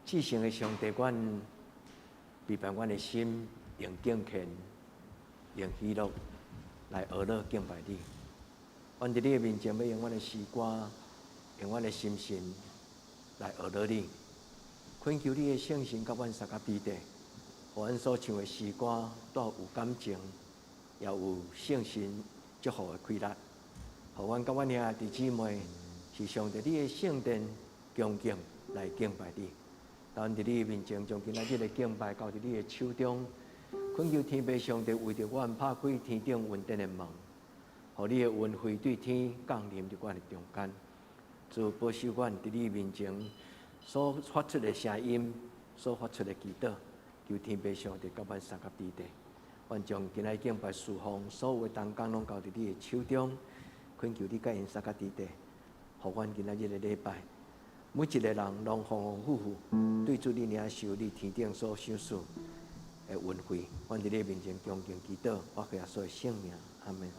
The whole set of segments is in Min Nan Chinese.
至聖的上帝，阮備辦阮的心，用敬虔、用喜樂來學樂敬拜你。阮佇你的面前，欲用阮的詩歌，用阮的心神來學樂你。懇求你的聖神佮阮相佮佇咧，予阮所唱的詩歌帶有感情，也有聖神祝福的氣力。予阮佮阮兄弟姊妹是上帝你的聖殿，恭敬來敬拜你。當佇你面前將今仔日的敬拜交佇你的手中，懇求天父上帝為著阮拍開天頂恩典的門，予你的恩惠對天降臨佇阮的中間，主保守阮佇你面前所發出的聲音，所發出的祈禱，求天父上帝佮阮相佮佇咧。阮將今仔日敬拜侍奉所有的同工攏交佇你的手中，懇求你佮𪜶相佮佇咧，予阮今仔日的禮拜，每一个人攏豐豐富富，對主你領受你天頂所賞賜的恩惠，阮佇你面前恭敬祈禱，奉耶穌的聖名，阿門。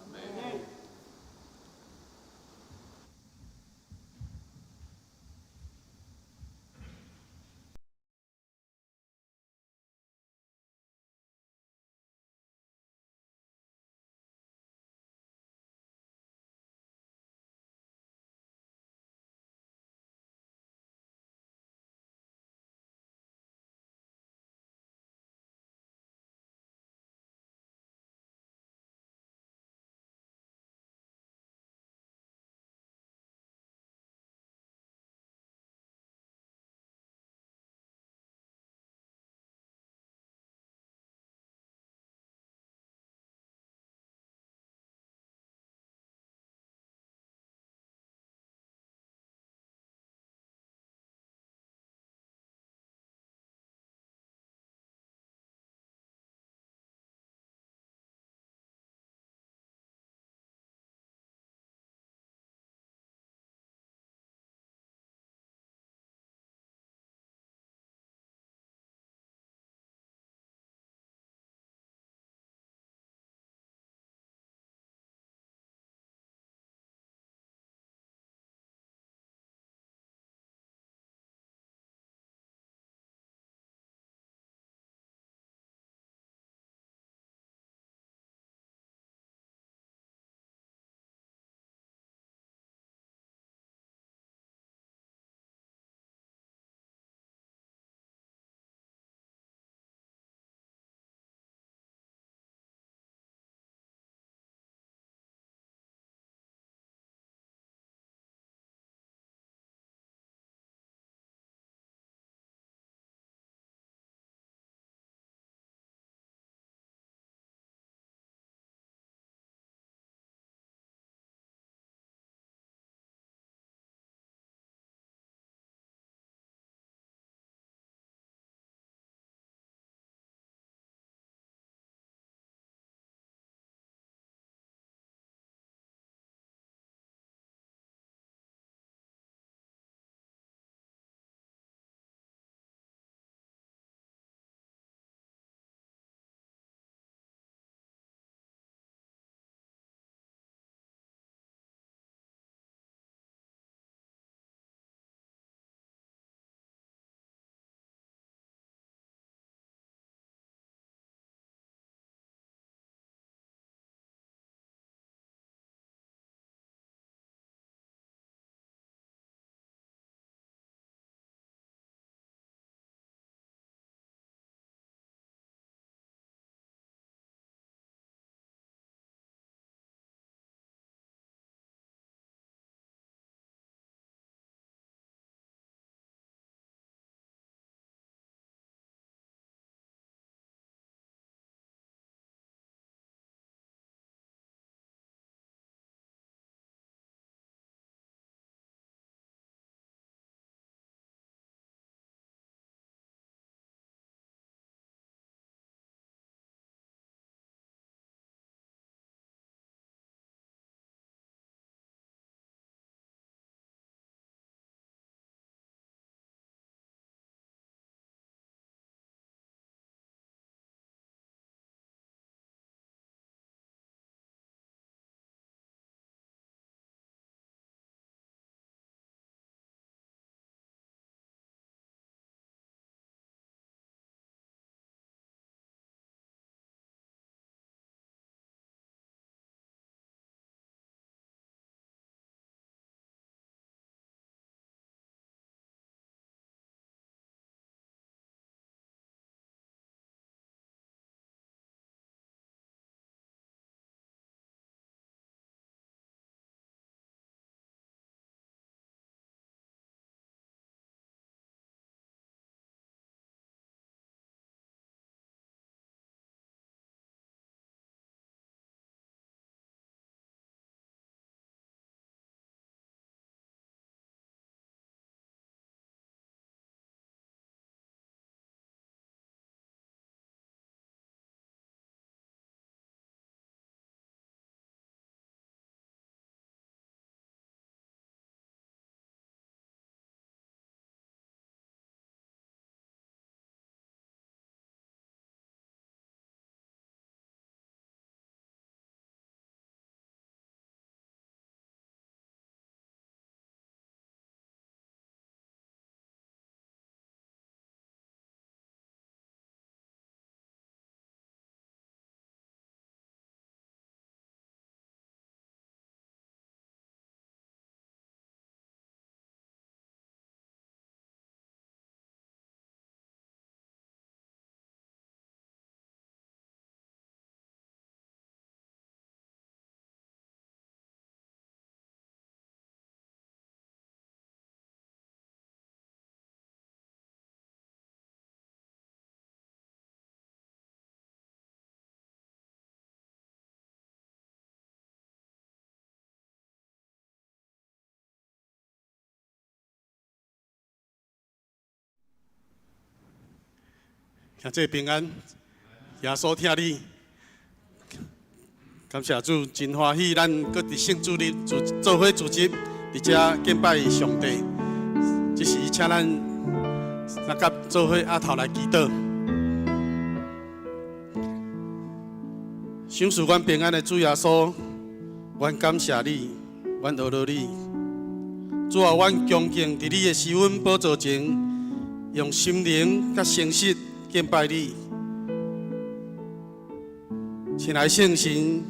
兄弟平安，耶穌疼你，感謝主，真歡喜，咱閣佇聖主日做做伙聚集，佇遮敬拜上帝。這時請咱三佮做伙阿頭來祈禱。賞賜阮平安的主耶穌，阮感謝你，阮阿羅你。主啊，阮恭敬佇你的施恩寶座前，用心靈佮誠實敬拜你。親愛聖神，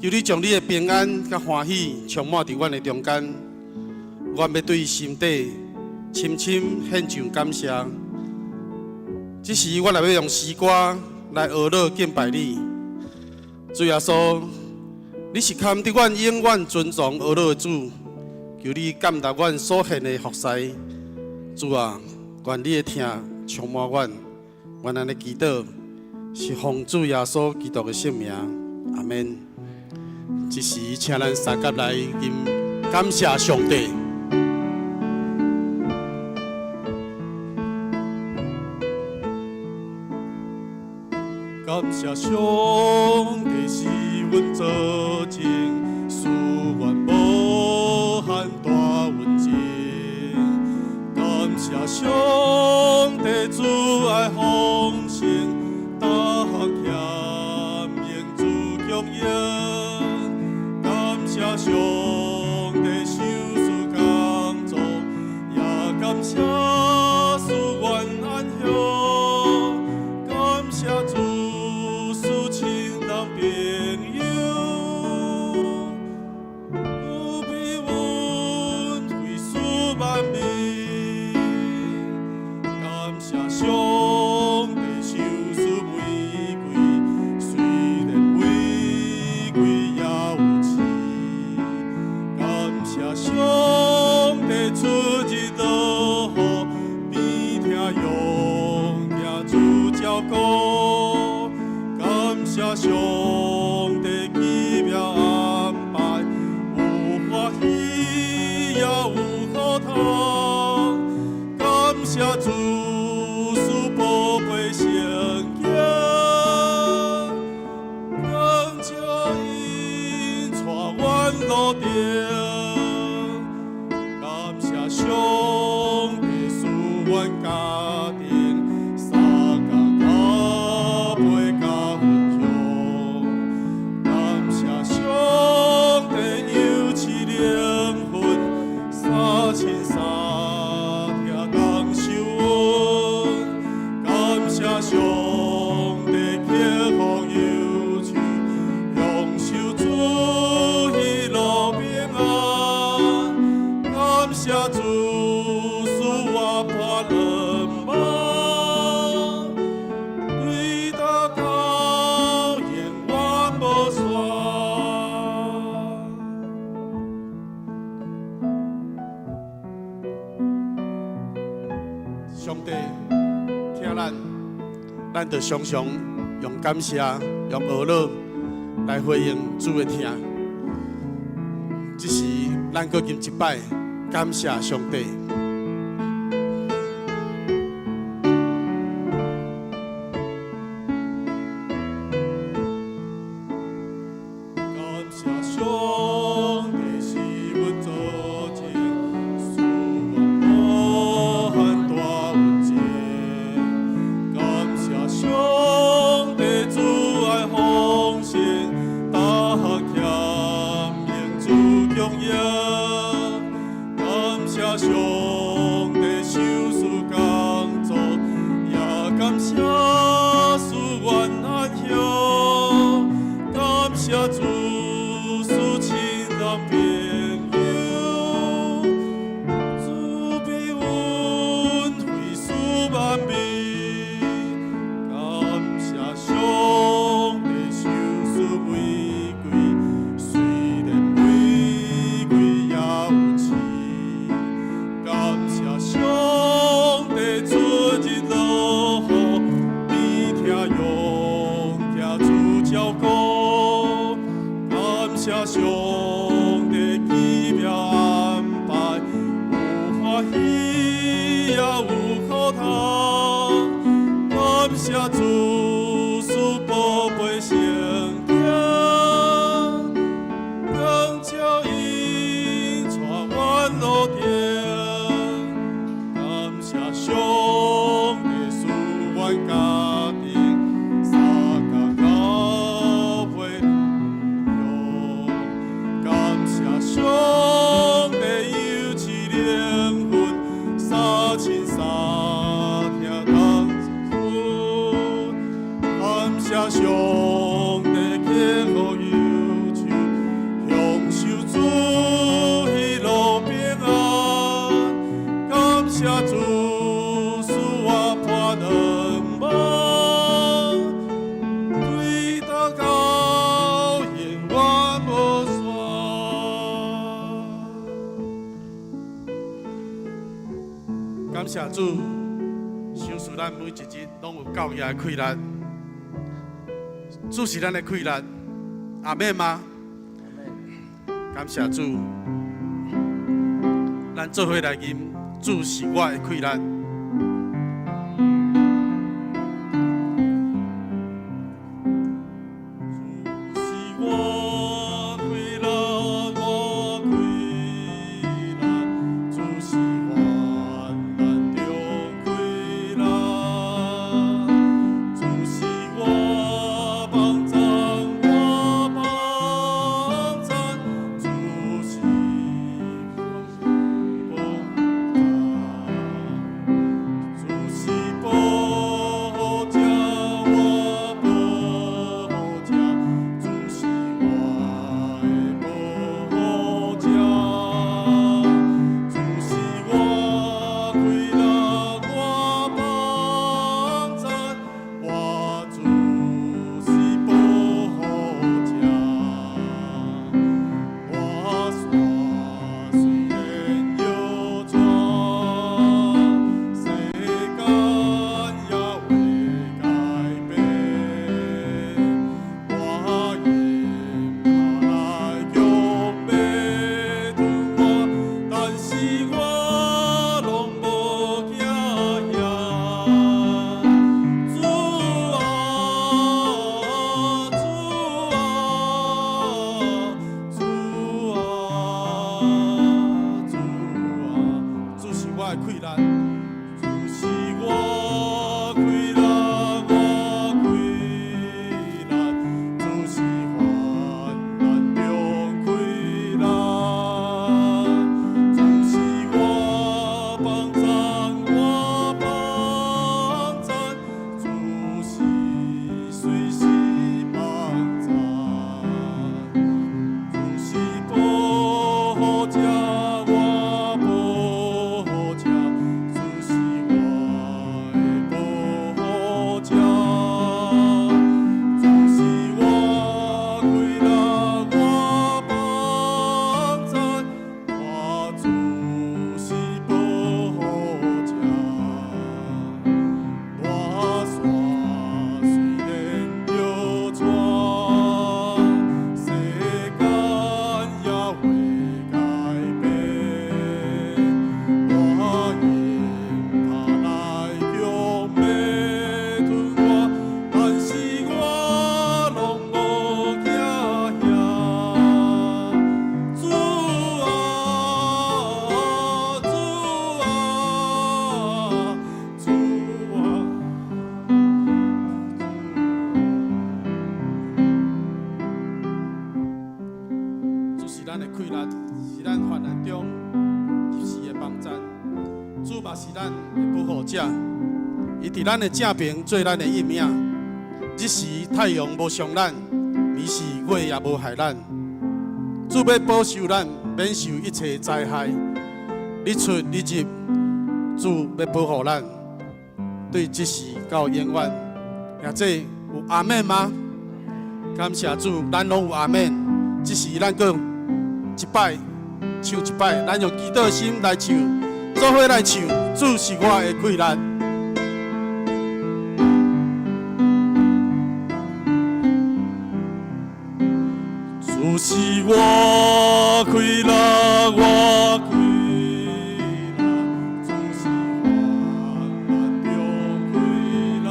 求你將你的平安佮歡喜充滿佇阮的中間。阮欲對心底深深獻上感謝。這時，阮也欲用詩歌來阿羅敬拜你。主耶穌，你是堪得阮永遠尊崇阿羅的主，求你感答阮所獻的服侍。主啊，願你的疼充滿阮，阮按呢祈禱，是奉主耶穌基督的聖名，阿們。這時，請咱三佮來吟感謝上帝。感謝上帝是阮做證，賜阮無限大恩情。感謝上帝慈愛豐盛，逐項顯明主強榮。感謝上帝賞賜工作，也感謝賜阮安詳。感謝主賜親人朋友，有比阮惠賜萬民。感謝上帝賞賜玫瑰，雖然玫瑰也有刺。感謝上帝出日落雨，邊聽勇行主照顧。感謝上帝奇妙安排，有歡喜也有苦痛。感謝主賜寶貴聖經，光照引帶阮路程。感謝上帝賜阮家庭，相共交陪佮分享。感謝上帝有賜靈魂，三親三疼同受恩。感謝上帝克服憂愁，享受主喜樂平安。感謝主賜我破兩夢，對禱到永遠無散。上帝疼咱，咱就常常用感謝、用阿羅來回應主的疼。這時，咱閣吟一擺，感謝上帝。感謝上帝是阮做證，賜阮無限大恩情。感謝上帝慈愛豐盛，逐項顯明主強榮。感謝上帝賞賜工作，也感謝賜阮安詳。感謝主賜親人朋友，主比阮惠賜萬民。感謝上帝賞賜玫瑰，雖然玫瑰也有刺。感謝上帝出日落雨，邊聽勇行主照顧。感謝上帝奇妙安排，有歡喜也有苦痛。感謝謝主賜寶貝聖經，光照引帶阮路程。感謝上帝賜阮家庭，相共交陪用。感謝上帝有賜靈魂，三親三聽同出。感謝上帝幸福憂愁，享受主喜樂平安。感謝主賜我破兩夢，對頭到永遠無散。感謝主，賞賜咱每一日攏有夠額的氣力。主是咱的氣力，阿們嗎？感謝主，咱做伙來吟，主是我的氣力。主是我氣力，我氣力，主是患難中氣力，主是我幫贊，我幫贊，主是幫贊，主是保護者，我保護者，主是我的保護者，主是我氣力，我幫贊，我主是保護者。我山雖然搖轉，世間也會改變，我因怕來強欲吞我，但是我攏無驚嚇。主啊，主啊，主啊，主啊，主是我的氣力，主是我氣力，我氣力，主是患難中氣力，主是我幫贊，我幫贊，主是隨時幫贊，主是保護者，我保護者，主是我的保護者，主是我氣力，我幫贊，我主是保護者。大山雖然搖轉，世間也會改變，我因怕來強欲吞我，但是我攏無驚嚇。主啊，主啊，主啊，主主是咱的氣力，是咱患難中及時的幫贊。主嘛是咱的保護者，伊佇咱的正爿做咱的陰影。日時太陽無傷咱，暝時月也無害咱。主欲保守咱，免受一切災害。日出日入，主欲保護咱，對這時到永遠。兄弟有阿們嗎？感謝主，咱攏有阿們。這時咱閣一擺唱一擺，咱用祈禱心來唱，做伙來唱。主是我的氣力。主是我氣力，我氣力，主是患難中氣力，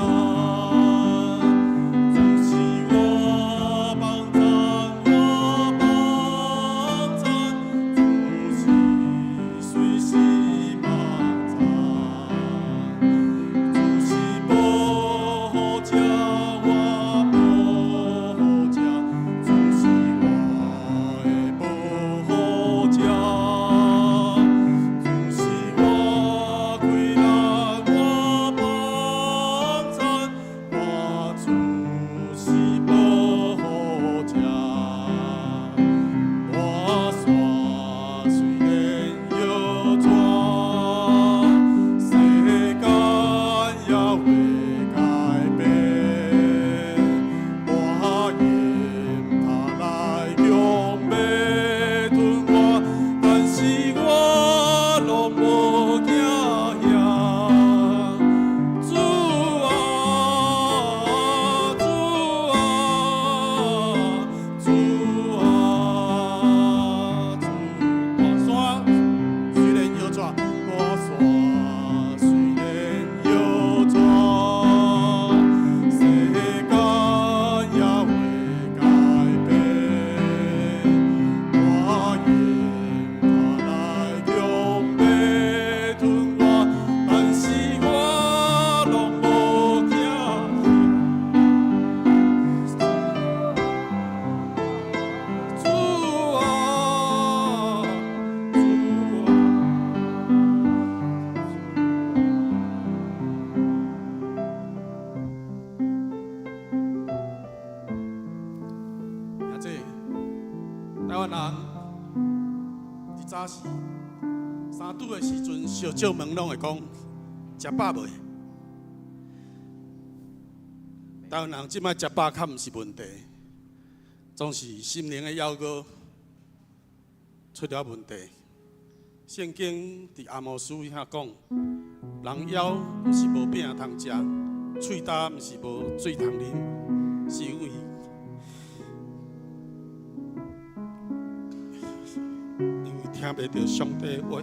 一早時三拄的時陣，小少問攏會講食飽未？台灣人這擺食飽較毋是問題，總是心靈的枵餓出了問題。聖經佇阿摩司遐講，人枵毋是無餅通食，喙焦毋是無水通啉，是因為聽袂著上帝的話。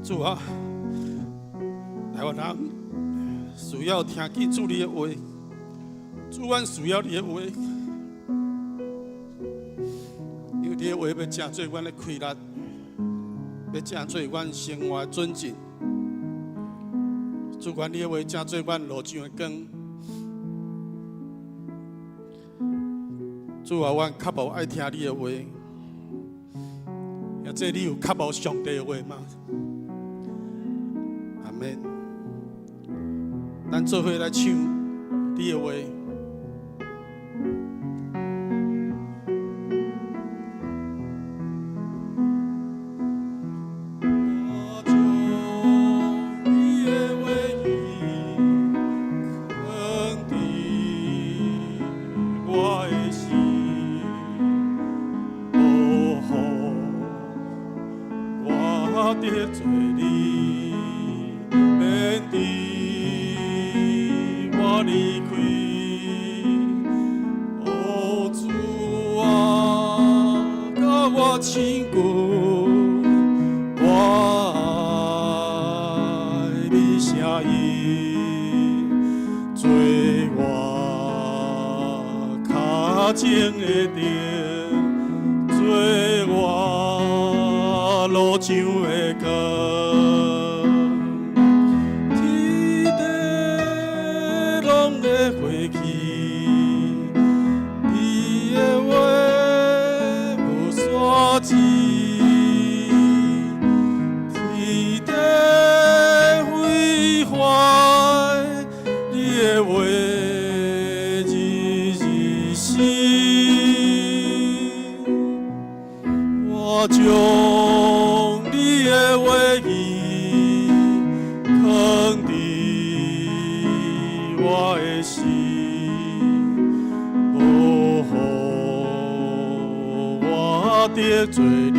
主啊，台灣人需要聽見主你的話，主，阮需要你的話，因為你的話欲成做阮的氣力，欲成做阮生活的準則。主，願你的話成做阮路上的光。主啊，阮較無愛聽你的話，或者你有較無上帝的話嗎？阿們。咱做伙來唱你的話。我將你的話語囥佇我的心，無予我得罪你，免致我離開。哦，主啊，佮我親近，我愛你聲音，做我跤前的燈，做我路上的光。天地攏會過去，你的話無煞止。天地毀壞，你的話日日新。我將你的話語囥佇我的心，無予我得罪你，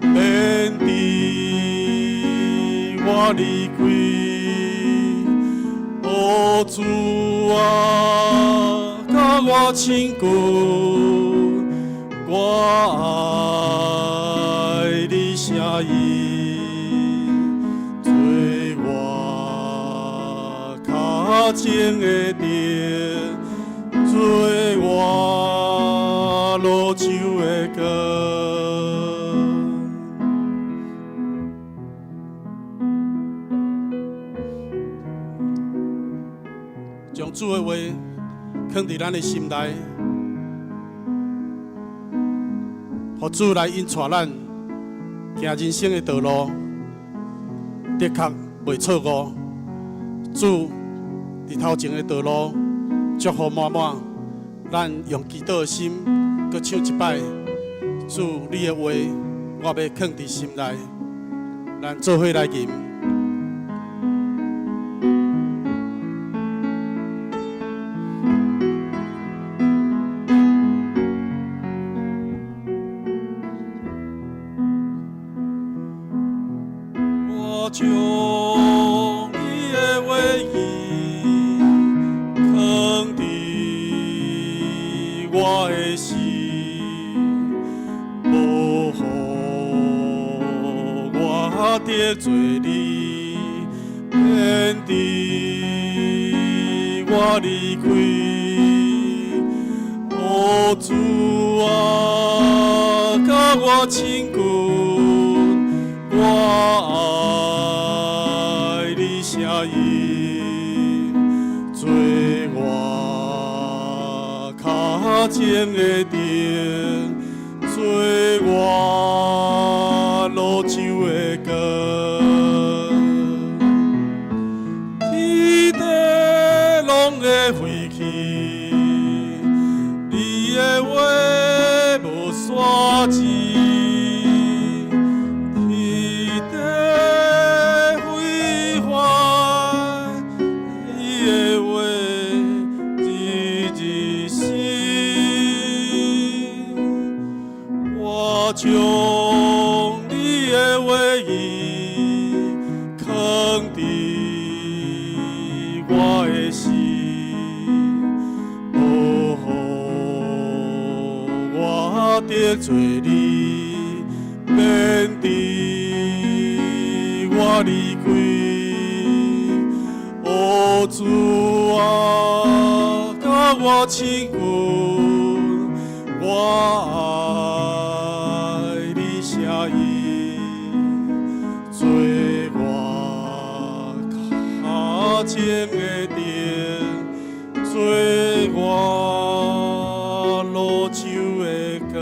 免致我離開。哦，主啊，佮我親近，我愛你聲音，做我跤前的燈，做我路上的光。將主的話囥佇咱的心內，予主來引帶咱行人生的道路，的確袂錯誤。主佇頭前的道路祝福滿滿，咱用祈禱的心，閣唱一擺。主，你的話我欲囥佇心內，咱做伙來吟。我將你的話語囥佇我的心，無予我得罪你，免致我離開。哦，主啊，佮我親近，我愛你聲音，做我跤前的燈，做我路上的光。天地攏會废去，你的话无煞止，天地毁坏，你的话日日新。我将你的话语藏伫我的心，无予我得罪你，免得我离开。哦，主啊，佮我亲近，我爱你声音，做我跤前的灯，做我路上的光。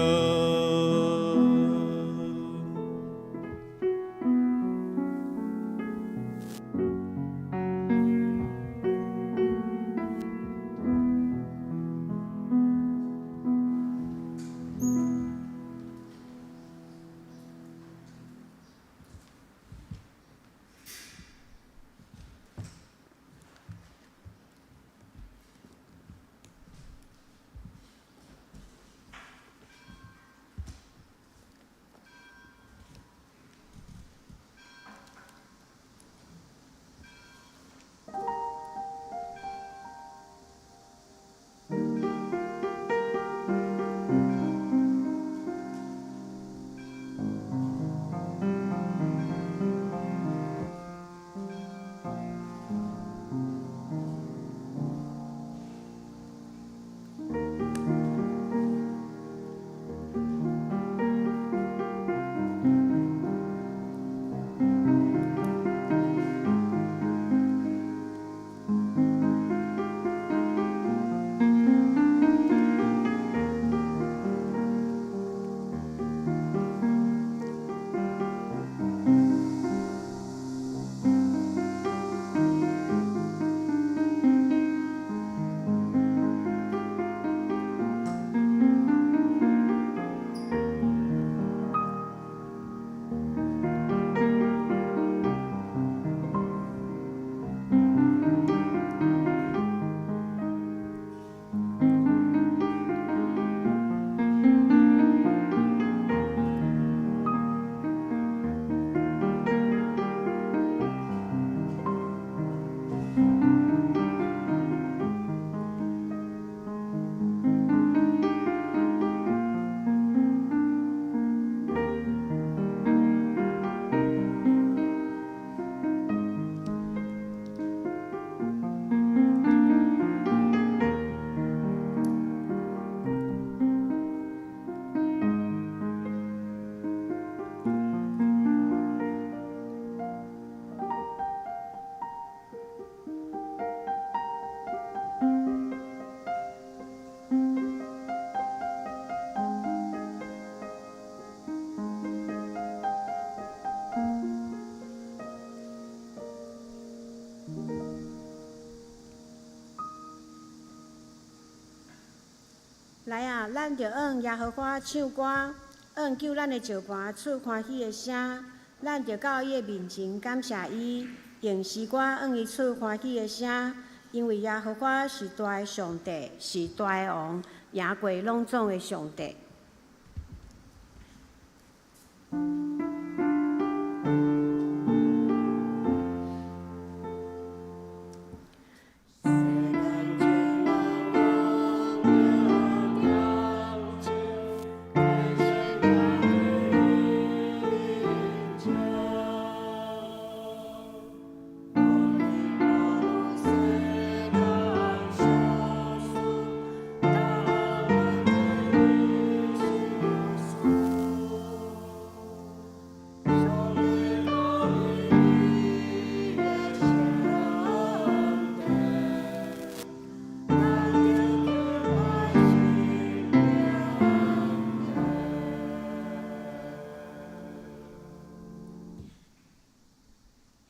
来啊，咱著向耶和华唱歌，向救咱的石磐出欢喜的声。咱著到伊的面前感谢伊，用诗歌向伊出欢喜的声。因为耶和华是大的上帝，是大的王，赢过拢总的上帝。兄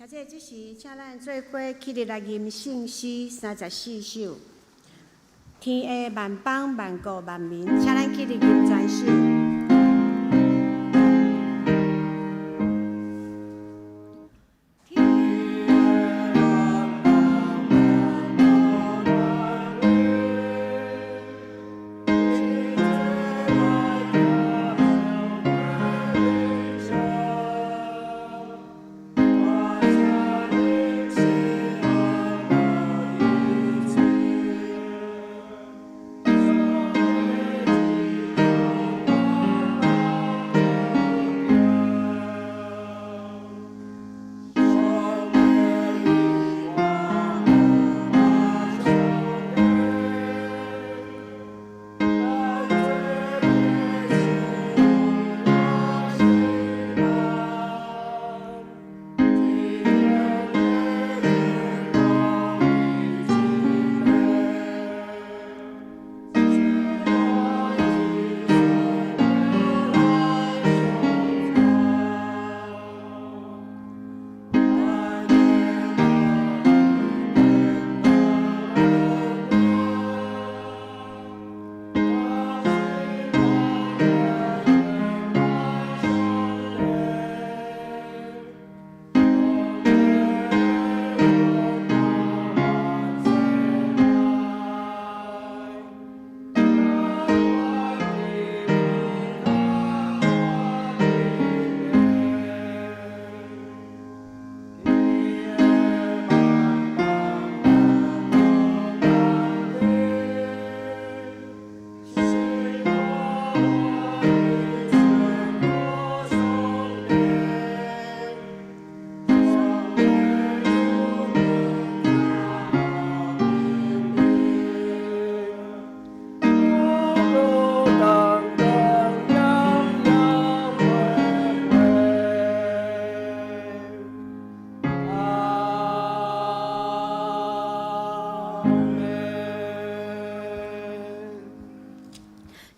弟，这时，請咱做伙起立來吟聖詩34首。天下萬邦萬國萬民，請咱起立入全首。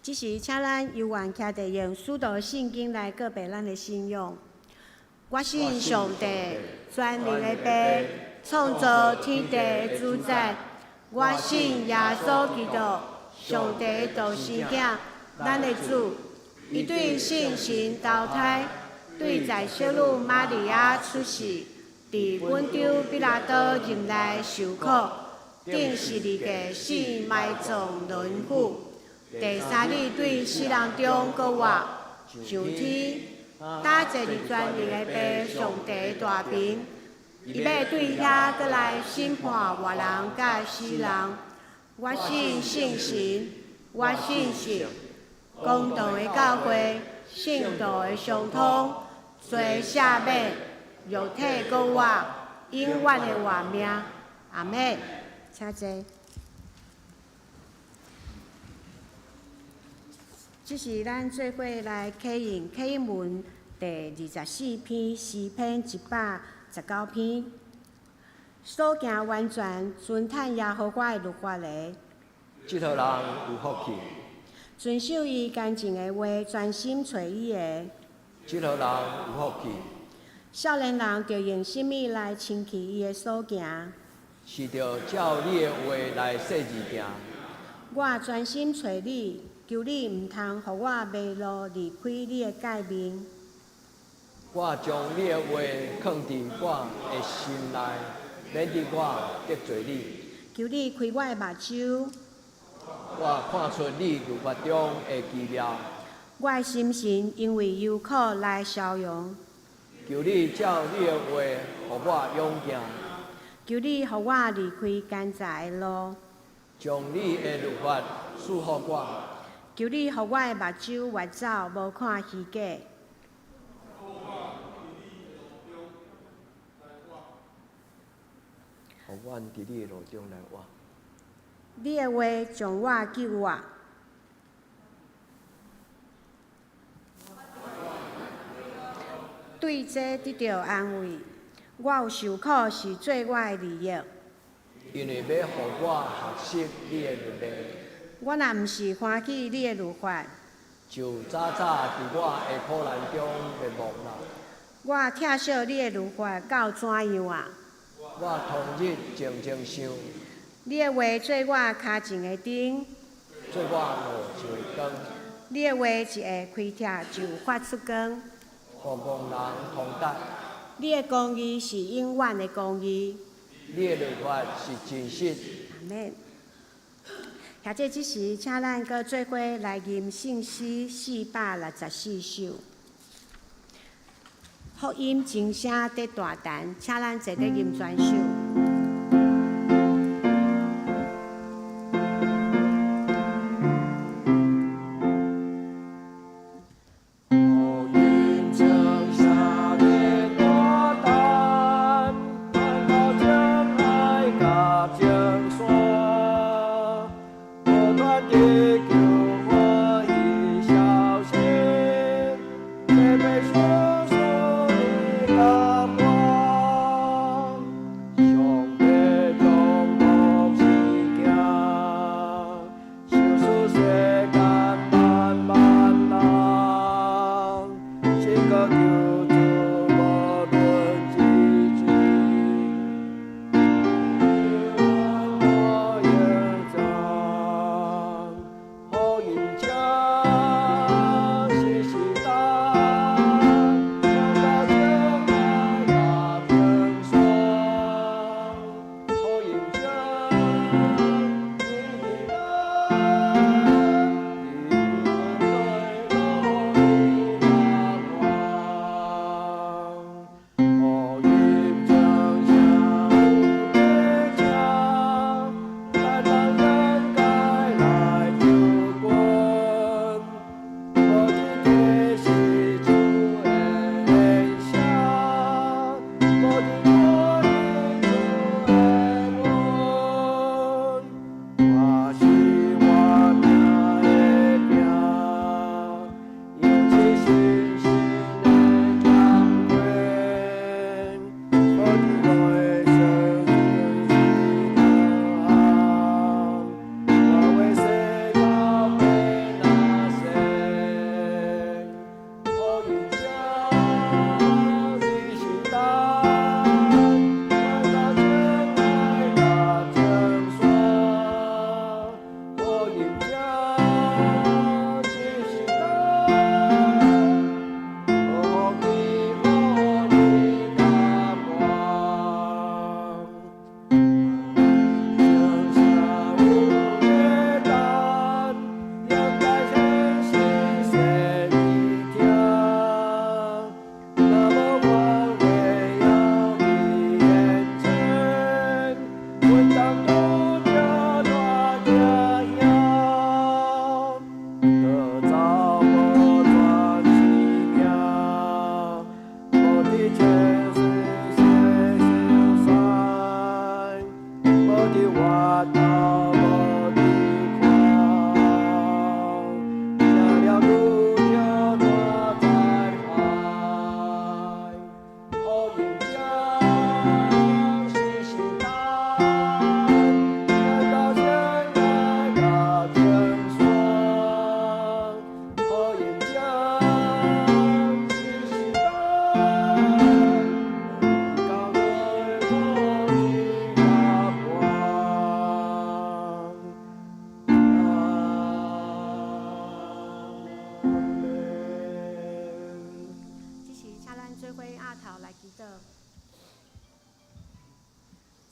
這時，請咱猶原徛佇用使徒信經來告白咱的信仰。我信上帝，全能的父，創造天地的主宰。我信耶穌基督，上帝的獨生囝，咱的主。伊對聖神投胎，對在聖女瑪利亞出世，佇本丟彼拉多任內受苦，釘十字架死埋葬淪腐。第三日對死人中閣活，上天，搭坐佇全能的父上帝大爿，伊欲對遐閣來審判活人佮死人。我信聖神，我信聖公同的教會，聖徒的相通，罪赦免，肉體閣活，永遠的活命。阿們，請坐。這是咱做伙來啟用啟應文第24篇詩篇119篇，所行完全遵趁耶和華的律法的，這號人有福氣。遵守伊乾淨的話，專心揣伊的，這號人有福氣。少年人著用啥物來清氣伊的所行？是著照你的話來細緻行。我專心揣你。求你毋通予我迷路，離開你的誡命。我將你的話囥佇我的心內，免得我得罪你。求你開我的目睭，我看出你律法中的奇妙。我的心神因為憂苦來消融。求你照你的話，予我勇健。求你予我離開奸詐的路。將你的律法賜予我。求你予我的目睭越走，無看虛假。予阮佇你的路中來活。你的話將我救活。對這得著安慰，我有受苦是做我的利益。因為欲予我學習你的律例。我若毋是歡喜你的律法，就早早佇我的苦難中滅亡啦。我疼惜你的律法到怎樣啊？我終日靜靜想。你的話做我跤前的燈，做我路上的光。你的話一下開拆就發出光，予戇人通達。你的公義是永遠的公義。你的律法是真實。阿們。現在這時，請咱閣做伙來吟聖詩464首。福音真聲得大陳，請咱坐咧吟全首。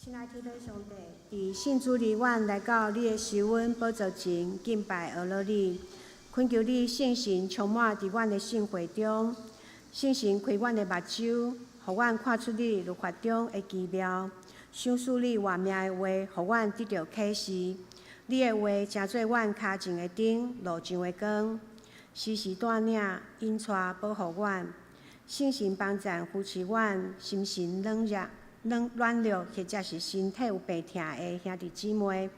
親愛天父上帝，佇信主裡，阮來到你的施恩寶座前敬拜阿羅你，懇求你聖神充滿佇阮的信會中，聖神開阮的目睭，予阮看出你律法中的奇妙，賞賜你活命的話，予阮得著啟示。你的話成做阮跤前的燈，路上的光，時時帶領、引帶、保護阮。聖神幫贊扶持阮，心神軟弱。軟弱或者是身體有病痛的兄弟姊妹，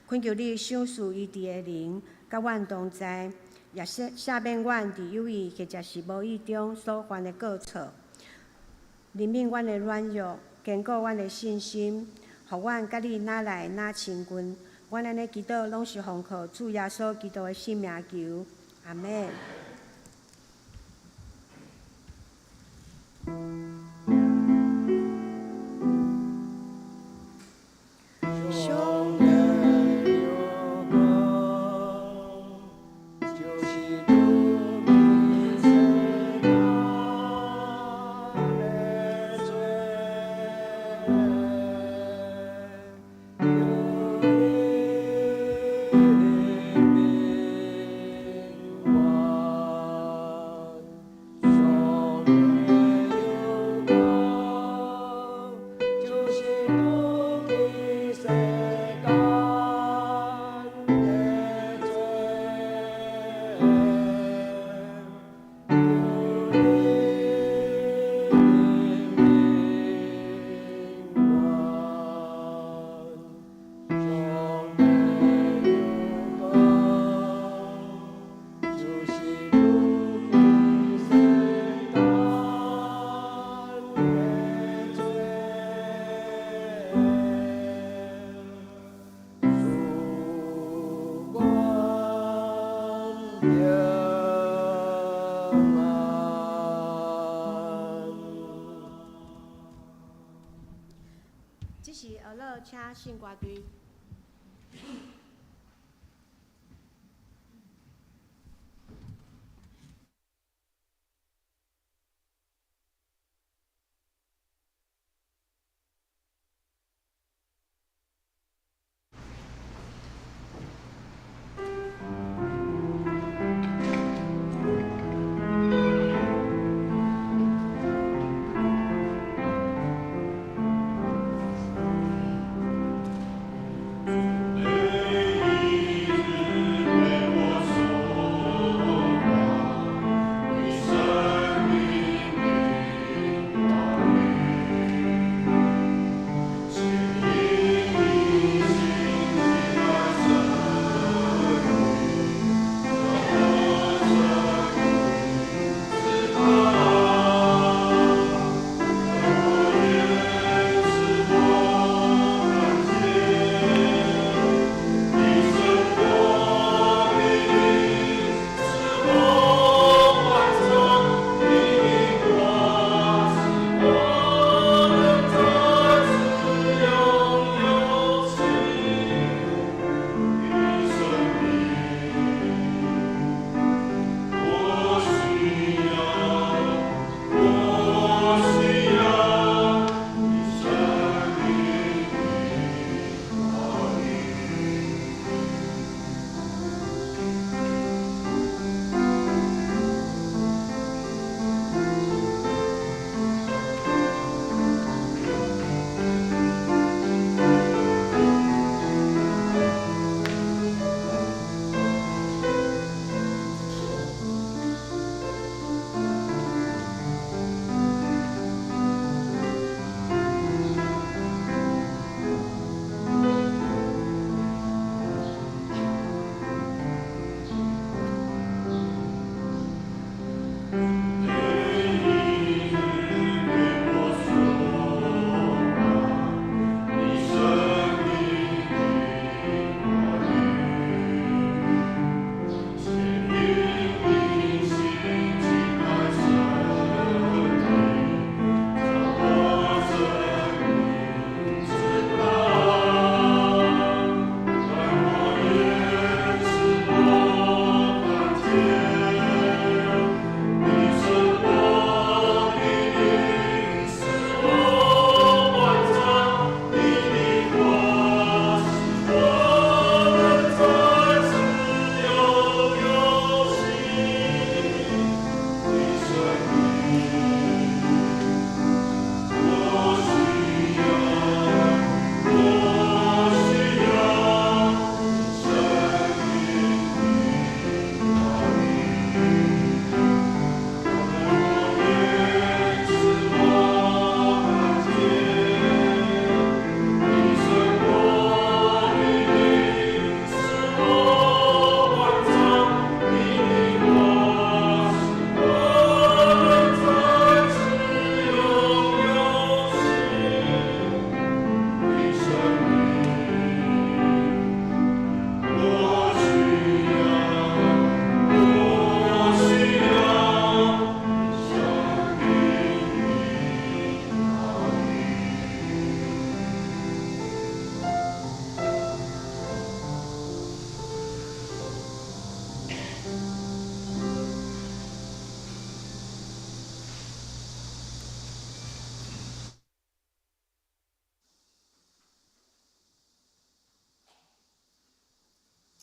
懇求你賞賜醫治的靈，佮阮同在，也赦免阮佇有意或者是無意中所犯的過錯，憐憫阮的軟弱，堅固阮的信心，予阮佮你若來若親近。阮按呢祈禱，攏是奉靠主耶穌基督的聖名求，阿們。上帝請聖歌隊。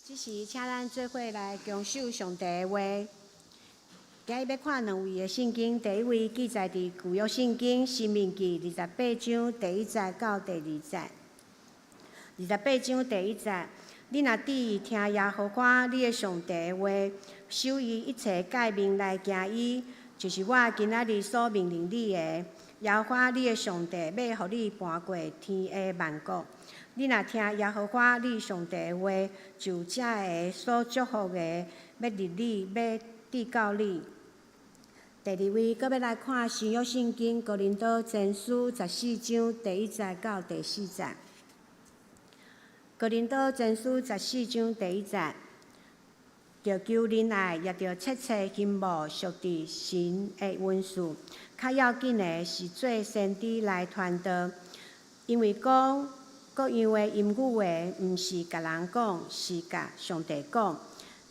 這時，請咱做伙來共守上帝的話。今日欲看兩位的聖經，第一位記載佇舊約聖經申命記28章第一節到第二節。28章第一節，你若注意聽耶和華你的上帝的話，守伊一切誡命來行伊，就是我今仔日所命令你的，耶和華你的上帝欲予你盤過天下萬國。你若聽耶和華你上帝的話，就這个所祝福的，欲立你，欲賜到你。第二位，閣欲來看新約聖經哥林多前書14章第一節到第四節。哥林多前書14章第一節，著求仁愛，也著切切欣慕屬佇神的恩賜。較要緊的是做先知來傳道，因為講。各樣的音語話，毋是共人講，是共上帝講，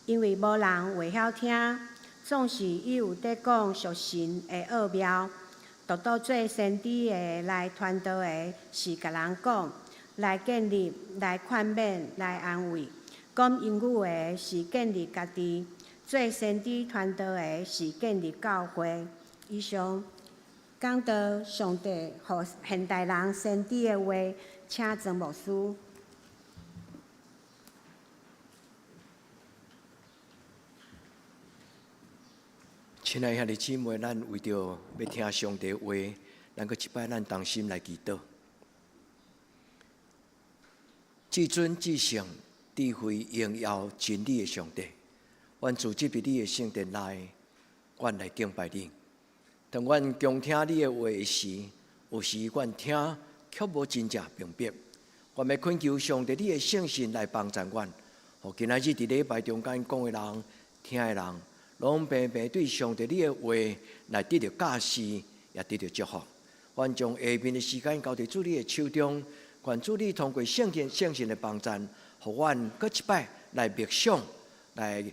因為無人會曉聽。總是伊有佇講屬神的奧妙。獨獨做先知的來傳道的，是共人講，來建立、來勸勉、來安慰。講音語的是建立家己，做先知傳道的是建立教會。以上講到上帝予現代人先知的話，請曾牧師。親愛兄弟姊妹，咱為著欲聽上帝話，咱閣一擺，咱同心來祈禱。至尊至聖、智慧榮耀真理的上帝，阮聚集佇你的聖殿內，阮來敬拜你。當阮恭聽你的話時，有時阮聽卻無真正明白。阮欲懇求上帝你的聖神來幫助阮，予今仔日佇禮拜中間講的人、聽的人，攏平平對上帝你的話來得著教示，也得著祝福。阮將下面的時間交佇主你的手中，願主你通過聖經聖神的幫助，予阮閣一擺來默想，來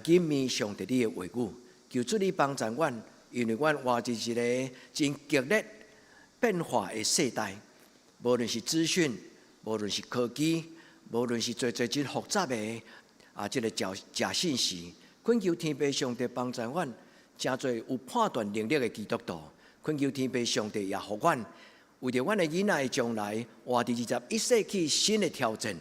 吟味上帝你的話語。求主你幫助阮，因為阮活佇一个真激烈變化的世代，無論是資訊，無論是科技，無論是濟濟真複雜的這个假假信息。懇求天父上帝幫助阮，成做有判斷能力的基督徒。懇求天父上帝也予阮，為著阮的囡仔的將來，活佇21世紀新的挑戰，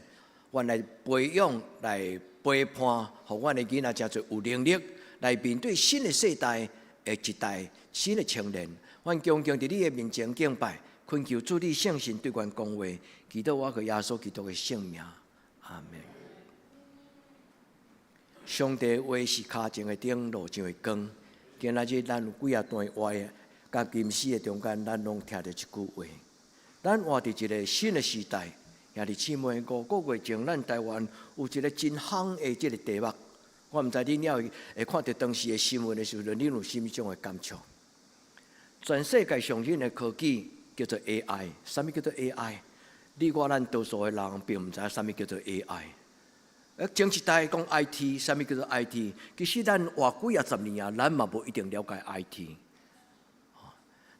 阮來培養、來陪伴，予阮的囡仔成做有能力來面對新的世代的一代新的青年。阮恭敬佇你的面前敬拜，懇求主你聖神對阮講話，祈禱我靠耶穌基督的聖名，阿們。上帝話是跤前的燈，路上的光。今仔日咱有幾仔段話，佮金絲的中間，咱攏聽著這句話。咱活佇一个新的時代，兄弟姊妹，5個月前，咱台灣有一个真夯的這个題目。我毋知恁了會看著當時的新聞的時陣，恁有啥物種的感觸？全世界上新的科技叫做 AI，啥物叫做 AI？你我咱多數的人並毋知影啥物叫做 AI。前一代講 IT，啥物叫做 IT？其實咱活幾仔十年啊，咱嘛無一定了解 IT。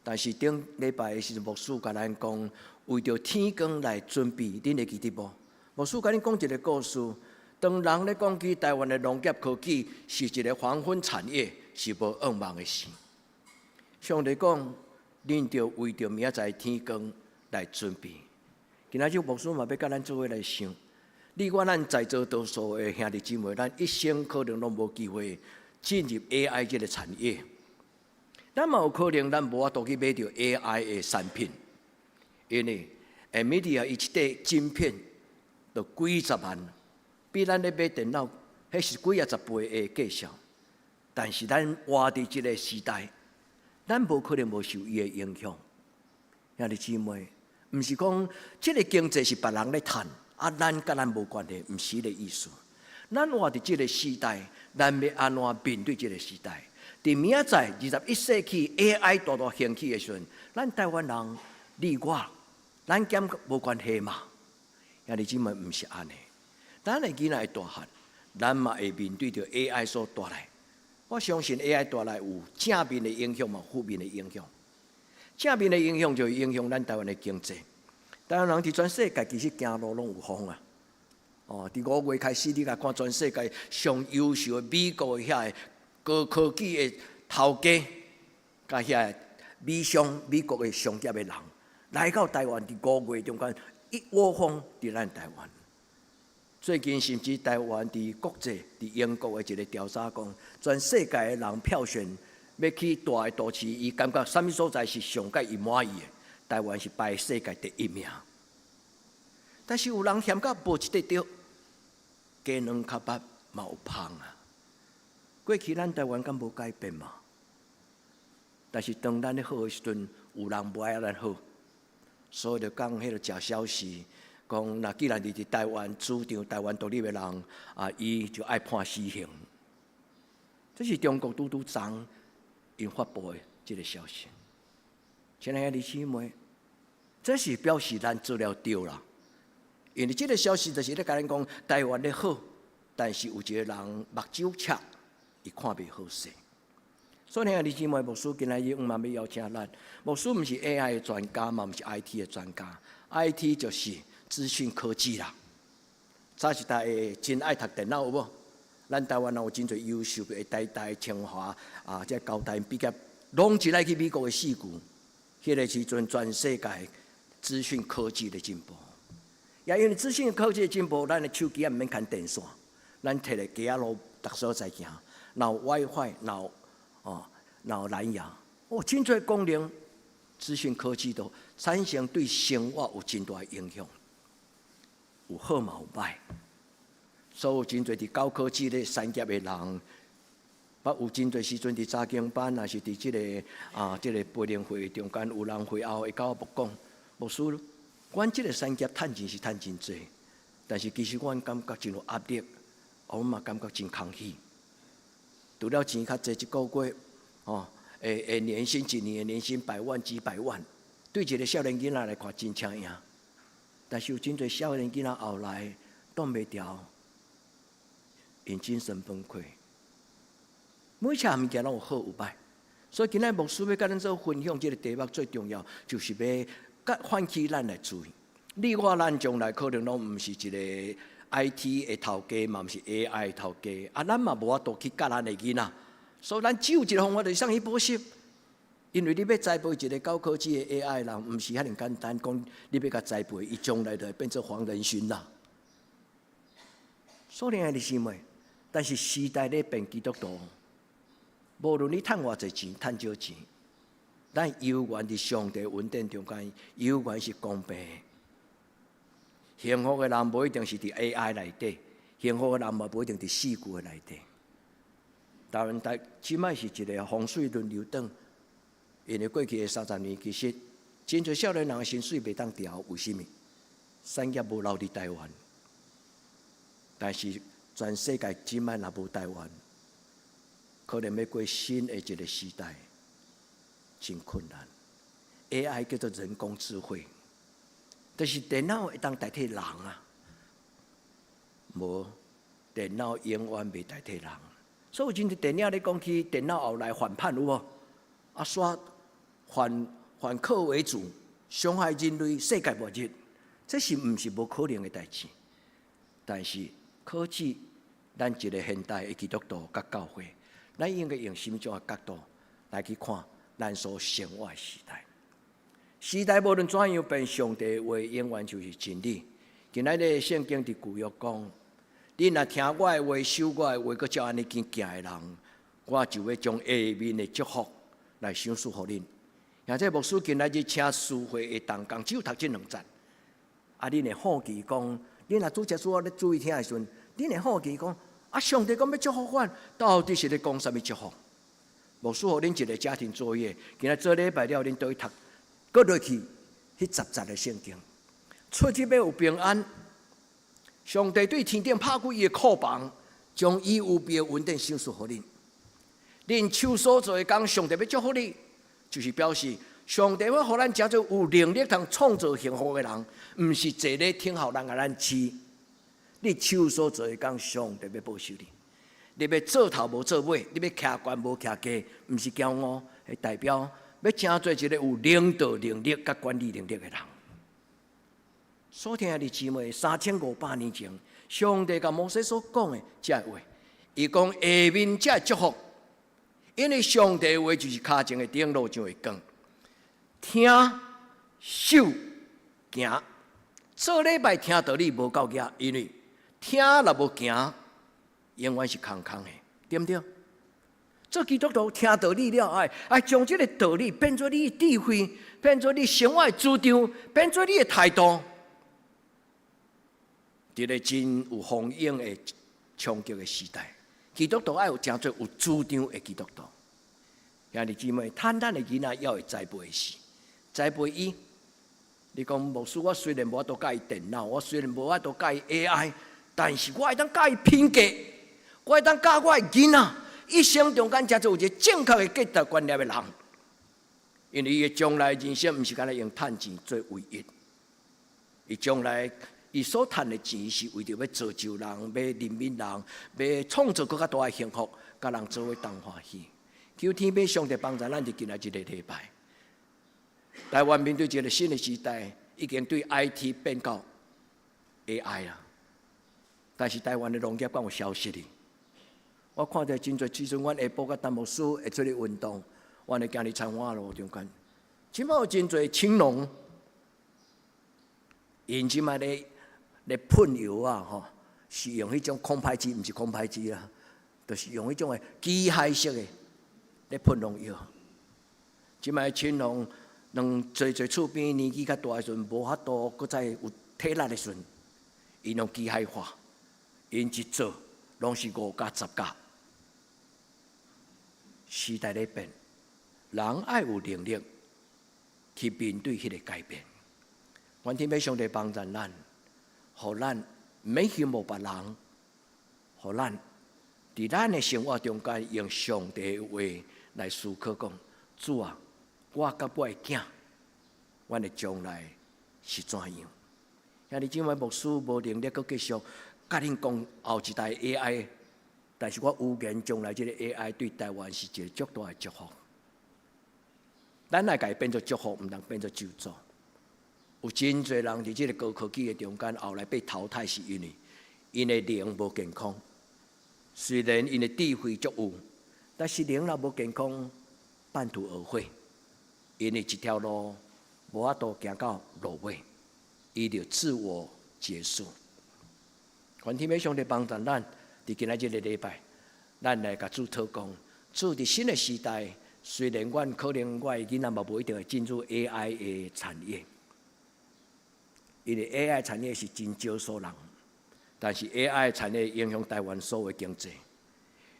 但是頂禮拜的時陣，牧師共咱講，為著天光來準備，恁會記得無？牧師共恁講一个故事，當人咧講起台灣的農業科技是一个黃昏產業，是無願望的事。上帝講，恁著為著明仔載天光來準備。今仔日牧師嘛欲佮咱做伙來想。你我咱在座多數的兄弟姊妹，咱一生可能攏無機會進入 AI 這个產業。咱嘛有可能，咱無法度去買著 AI 的產品，因為 NVIDIA 伊一塊晶片著幾十萬，比咱咧買電腦，彼是幾仔十倍的價數。但是咱活佇這个時代，咱無可能無受伊的影響。兄弟姊妹，毋是講這个經濟是別人咧趁。啊，咱佮咱無關係，毋是彼个意思。咱活佇這个時代，咱欲按怎面對這个時代？佇明仔載21世紀 AI 大大興起的時陣，咱台灣人，你我，咱敢無關係嗎？兄弟姊妹，毋是按呢。咱的囡仔會大漢，咱嘛會面對著 AI 所帶來。我相信 AI 帶來有正面的影響嘛，負面的影響。正面的影響就會影響咱台灣的經濟。台灣人佇全世界其實行路攏有風啊！哦，佇5月開始，你來看全世界上優秀的美國的遐个高科技的頭家，佮遐个美商、美國的商業的人來到台灣，佇5月中間一窩蜂佇咱台灣。最近甚至台灣佇國際、佇英國的一个調查講，全世界的人票選欲去蹛的都市，伊感覺啥物所在是上蓋伊滿意的。台灣是排世界第一名，但是有人嫌甲無一塊對，雞卵較白嘛有芳啊。過去咱台灣敢無改變嘛？但是當咱咧好的時陣，有人無愛咱好，所以就講彼个假消息，講若既然佇佇台灣主張台灣獨立的人，啊，伊就愛判死刑。這是中國拄拄昨𪜶發布的這个消息。親愛的兄弟姊妹，這是表示咱做了對啦，因為這个消息就是咧共咱講台灣咧好，但是有一个人目睭赤，伊看袂好勢。所以兄弟姊妹，牧師今仔日嘛欲邀請咱。牧師毋是 AI 的專家，嘛毋是 IT 的專家。IT 就是資訊科技啦。早時代真愛讀電腦有無？咱台灣人有真濟優秀的台大、清華啊，這交大畢業，攏是來去美國的四舊。彼个時陣，全世界資訊科技的進步，也因為資訊科技的進步，咱的手機也毋免牽電線，咱提咧街仔路，逐所在行，若有 WiFi，若有哦，若有藍牙，哦，真濟功能，資訊科技都產生對生活有真大的影響，有好嘛有歹。所以有真濟佇高科技咧產業的人，捌有真濟時陣佇查經班，抑是佇這个啊，這个培靈會中間，有人會後會佮我講，牧師，阮這个產業趁錢是趁真濟，但是其實阮感覺真有壓力，我嘛感覺真空虛。除了錢較濟，一個月，哦，會年薪一年的年薪百萬幾百萬，對一個少年囡仔來看真請贏。但是有真濟少年囡仔後來擋袂牢，𪜶精神崩潰。每項物件攏有好有歹，所以今仔牧師欲佮咱做分享這个題目，最重要就是欲佮喚起咱來注意。你我咱將來可能攏毋是一个 IT 的頭家，嘛毋是 AI 的頭家，啊，咱嘛無法度去教咱的囡仔，所以咱只有一个方法，就是送去補習。因為你欲栽培一个高科技的 AI 人，毋是遐爾簡單，講你欲共栽培，伊將來就會變做黃仁勳啦。所以兄弟姊妹，但是時代咧變，基督徒，無論你趁偌濟錢，趁少錢，咱猶原佇上帝恩典中間，猶原是公平的。幸福的人無一定是佇 AI 內底，幸福的人嘛無一定佇四舊的內底。台灣台這擺是一个風水輪流轉，因為過去的30年，其實真濟少年人的薪水袂當調，為啥物？產業無留佇台灣，但是全世界這擺若無台灣，可能欲過新的一个時代，真困難。AI 叫做人工智慧，就是電腦會當代替人啊？無，電腦永遠袂代替人。所以真濟電影咧講起電腦後來反叛有無？啊，煞反反客為主，傷害人類，世界末日，這是毋是無可能的代誌？但是科技，咱一个現代的基督徒佮教會，咱應該用啥物種的角度來去看咱所生活的時代？時代無論怎樣變，上帝話永遠就是真理。今仔日聖經佇舊約講，恁若聽我的話，守我的話，閣照按呢行的人，我就欲將下面的祝福來賞賜予恁。而且牧師今仔日請司會的同工，只有讀這兩節。啊，恁會好奇講，恁若主持書咧注意聽的時陣，恁會好奇講，啊，上帝講欲祝福阮，到底是咧講啥物祝福？牧師予恁一个家庭作業，今仔做禮拜了，恁倒去讀，閣落去彼10節的聖經，出去欲有平安。上帝對天頂拍開伊的庫房，將伊有備的恩典賞賜予恁。恁手所做的工，上帝欲祝福你，就是表示上帝欲予咱成做有能力通創造幸福的人，毋是坐咧聽候人共咱飼。你手所做的工，上帝欲保守你。你欲做頭無做尾，你欲徛懸無徛低，毋是驕傲，係代表欲成做一个有領導能力佮管理能力的人。所聽的姊妹，3500年前，上帝共摩西所講的這个話，伊講下面這祝福，因為上帝話就是跤前的燈，路上的光。聽、守、行，做禮拜聽道理無夠額，因為聽若無行，永遠是空空的，對毋對？做基督徒聽道理了，愛愛將這个道理變做你的智慧，變做你生活的主張，變做你的態度。佇个真有風湧的衝擊的時代，基督徒愛有成做有主張的基督徒。兄弟姊妹，趁咱的囡仔猶會栽培時，栽培伊。你講牧師，我雖然無法度教伊電腦，我雖然無法度教伊 AI，但是我會當教伊品格，我會當教我的囡仔一生中間成做有一个正確的價值觀念的人。因為伊的將來人生毋是干焦用趁錢做唯一，伊將來。伊所趁的錢是為著欲造就人，欲憐憫人，欲創造閣較大的幸福，佮人做伙同歡喜。求天父上帝幫助咱佇今仔這个禮拜。台灣面對一个新的時代，已經對 IT 變到 AI 啦。但是台灣的農業敢有消失哩？我看著真濟時陣，阮下晡佮陳牧師會出去運動，阮會行佇田灣路中間。這擺有真濟青農，𪜶這擺咧噴藥啊，吼，是用彼種空拍機，毋是空拍機啦，就是用彼種的機械式的咧噴農藥。這擺青農，當濟濟厝邊年紀較大的時陣，無法度閣再有體力的時陣，𪜶用機械化，𪜶一做攏是五工十工。時代咧變，人愛有能力去面對彼個改變。願天父上帝幫助咱，予咱毋免羨慕別人，予咱佇咱的生活中間用上帝的話來思考，講主啊，我佮我的囝，阮的將來是怎樣？兄弟姊妹，牧師無能力閣繼續佮恁講後一代 AI，但是我預言將來這个 AI 對台灣是一個足大的祝福。咱來共伊變做祝福，毋通變做咒詛。有真濟人佇這个高科技的中間，後來被淘汰，是因為𪜶的靈無健康。雖然𪜶的智慧足有，但是靈若無健康，半途而廢。因為一條路無法度行到落尾，伊就自我結束。願天父上帝幫助咱，佇今仔這个禮拜，咱來共主禱告。主，佇新的時代，雖然阮可能我的囡仔嘛無一定會進入 AI 的產業，因為 AI 產業是真少數人，但是 AI 產業影響台灣所有經濟，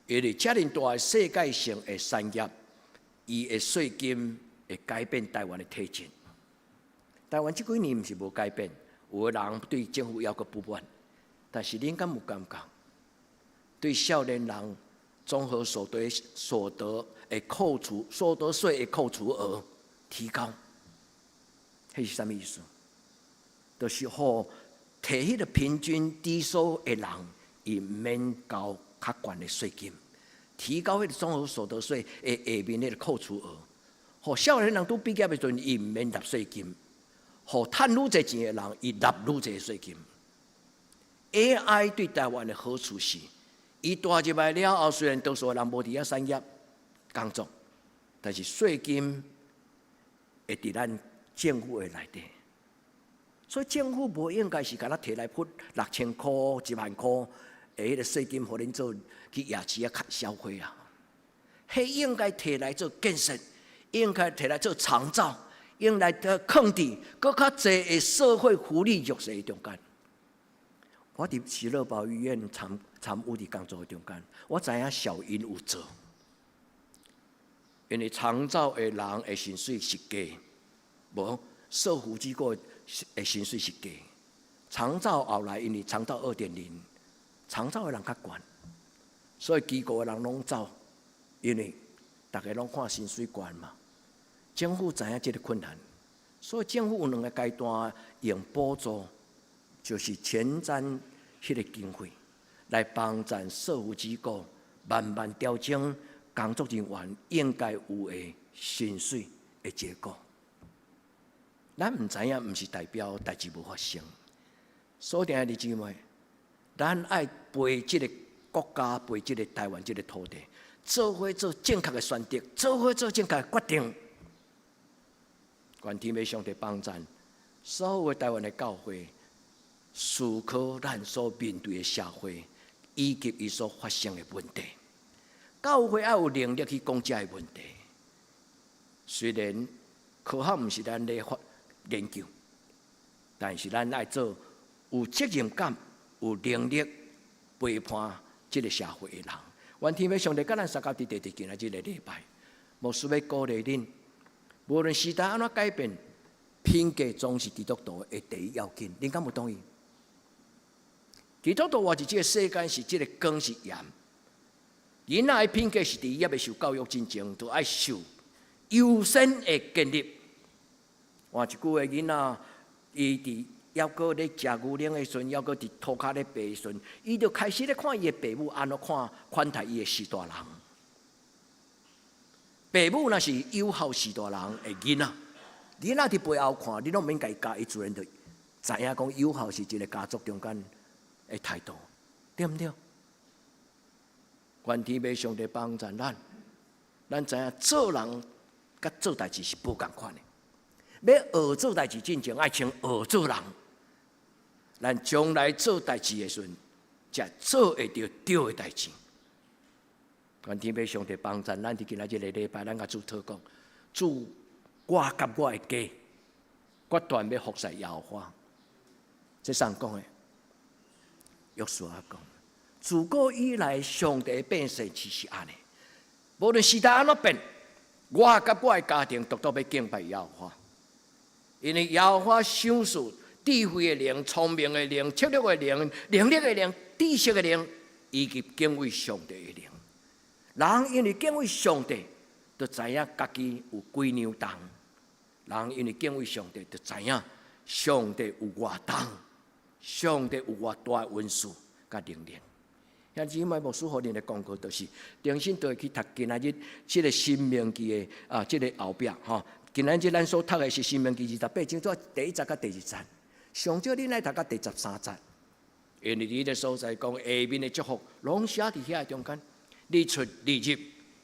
因為遮爾大的世界性的產業，伊的稅金會改變台灣的體質。台灣這幾年毋是無改變，有的人對政府猶閣不滿，但是恁敢有感覺？對少年人綜合所得的扣除所得稅的扣除額提高，彼是啥物意思？就是予提彼个平均低收的人，伊毋免交較懸的稅金，提高彼个綜合所得稅的下面彼个扣除額，予少年人拄畢業的時陣，伊毋免納稅金；予趁愈濟錢的人，伊納愈濟稅金。AI 對台灣的好處是，伊帶入來了後，雖然多數人無佇遐產業工作，但是稅金會佇咱政府的內底。所以政府無應該是干焦提來付6000箍、1萬箍的彼个稅金，予恁做去夜市仔消費啊。彼應該提來做建設，應該提來做長照，應該囥佇閣較濟的社會福利弱勢中間。我佇喜樂堡醫院參與佇工作的中間，我知影小英有做，因為長照的人的薪水是低，無社福機構的薪水是低。長照後來因為長照2.0，長照的人較懸，所以機構的人攏走，因為逐家攏看薪水懸嘛。政府知影這个困難，所以政府有兩个階段用補助，就是前瞻彼个經費來幫助社福機構慢慢調整工作人員應該有的薪水的結構。咱毋知影，毋是代表代誌無發生。所以，兄弟姊妹，咱愛陪這个國家，陪這个台灣這个土地，做伙做正確的選擇，做伙做正確的決定。願天父上帝幫助所有的台灣的教會，思考咱所面對的社會以及伊所發生的問題。教會愛有能力去講這个問題。雖然科學毋是咱咧發研究，但是咱愛做有責任感、有能力陪伴這个社會的人。願天父上帝佮咱相佮佇佇今仔這个禮拜，牧師欲鼓勵恁，無論時代按怎改變，品格總是基督徒的第一要緊。恁敢有同意？基督徒活佇這个世間是這个光是鹽。囡仔的品格是佇伊猶未受教育之前，就愛受優先的建立。換一句話，囡仔伊佇猶閣咧食牛奶的時陣，猶閣佇塗跤咧爬的時陣，伊就開始咧看伊的爸母按怎看款待伊的序大人。爸母若是友好序大人的囡仔，囡仔佇背後看，你攏毋免共伊教，伊自然就知影講友好是一個家族中間的態度，對毋對？願天父上帝幫助咱，咱知影做人佮做代誌是無仝款的。欲學做代誌進前，愛先學做人。咱將來做代誌的時陣，才做會著對的代誌。願天父上帝幫助咱，佇今仔這个禮拜，咱共主禱告，主，我佮我的家，決斷欲服侍耶和華。這誰講的？約書亞講。自古以來，上帝變勢就是按呢。無論時代按怎變，我佮我的家庭獨獨欲敬拜耶和華。因為耶和華賞賜智慧的靈、聰明的靈、策略的靈、能力的靈、知識的靈，以及敬畏上帝的靈。人因為敬畏上帝，就知影家己有幾兩重；人因為敬畏上帝，就知影上帝有偌重，上帝有偌大的恩賜佮能力。兄弟姊妹，牧師予恁的功課就是，重新倒去讀今仔日這个申命記的啊，這个後壁吼。今仔日咱所讀的是申命記28章，做第一節佮第二節。上少恁愛讀到第13節，因為佇彼个所在講下面的祝福，攏寫佇遐中間。你出你入，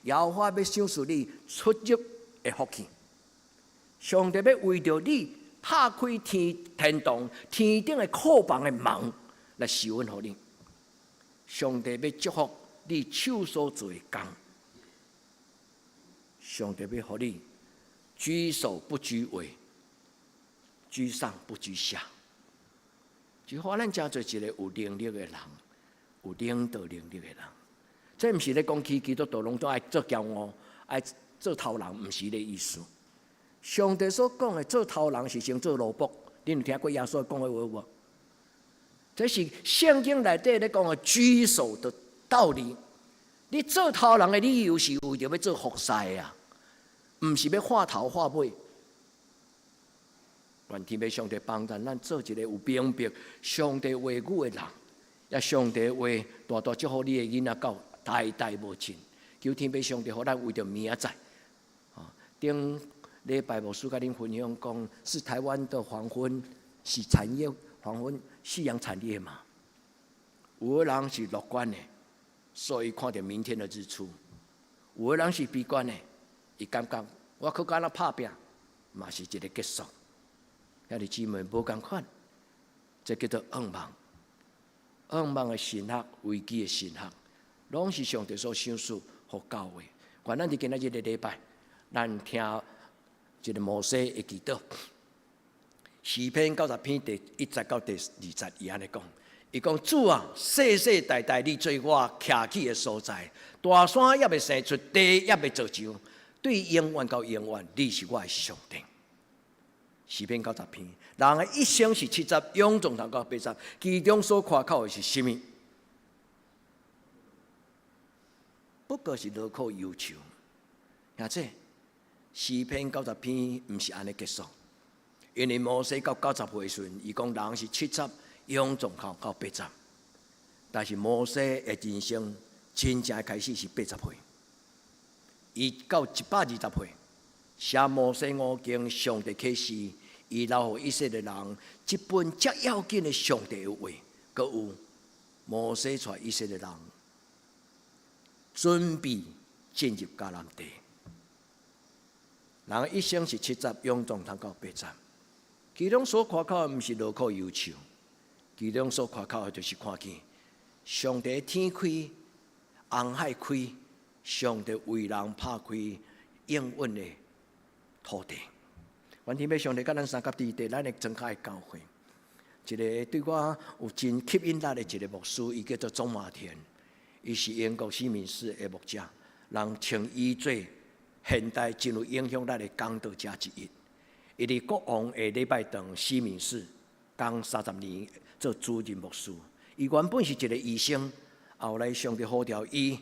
耶和華欲賞賜你出入的福氣。上帝欲為著你拍開天天堂天頂的庫房的門來施恩予你。上帝欲祝福你手所做的工。上帝欲予你居首不居尾，居上不居下。就予咱成做一个有能力的人，有領導能力的人。這毋是咧講去基督徒攏總愛做驕傲，愛做頭人，毋是這个意思。上帝所講的做頭人是先做奴僕，恁有聽過耶穌講的話無？這是聖經內底咧講的居首的道理。你做頭人的理由是為著欲做服侍啊，毋是欲畫頭畫尾。願天父上帝幫助咱做一個有明白上帝話語的人，也上帝話大大祝福你的囡仔到代代無盡。求天父上帝予咱為著明仔載。頂禮拜牧師共恁分享講，是台灣的黃昏，是產業黃昏，夕陽產業嘛。有的人是樂觀的，所以看著明天的日出；有的人是悲觀的，伊感覺我閣按怎拍拚，嘛是一個結束。兄弟姊妹無仝款，這叫做向望。向望的神學，危機的神學，攏是上帝所賞賜予教會。願咱佇今仔日這個禮拜，咱聽一個摩西的祈禱。詩篇90篇第1節到第2節，伊按呢講：伊講主啊，世世代代你做我徛起的所在，大山猶未生出，地猶未造就，對永遠到永遠，你是我的上帝。詩篇九十篇，人的一生是70，勇壯通到80，其中所誇口的是啥物？不過是勞苦憂愁。兄弟，詩篇九十篇毋是按呢結束，因為摩西到90歲時陣，伊講人是七十，勇壯到到八十，但是摩西的人生真正開始是80歲，伊到120歲，寫摩西五經上帝啟示。伊留予以色列人這本遮要緊的上帝的話，閣有摩西帶以色列人準備進入迦南地。人一生是七十，勇壯通到八十。其中所誇口的毋是勞苦憂愁，其中所誇口的就是看見上帝天開，紅海開，上帝為人拍開應允的土地。願天父上帝佮咱相佮佇咱的莊跤的教會，一个對我有真吸引力的一个牧師，伊叫做鍾馬田，伊是英國西敏寺的牧者，人稱伊做現代真有影響力的講道者之一。伊佇國王的禮拜堂西敏寺講30年做主任牧師。伊原本是一个醫生，後來上帝呼召伊，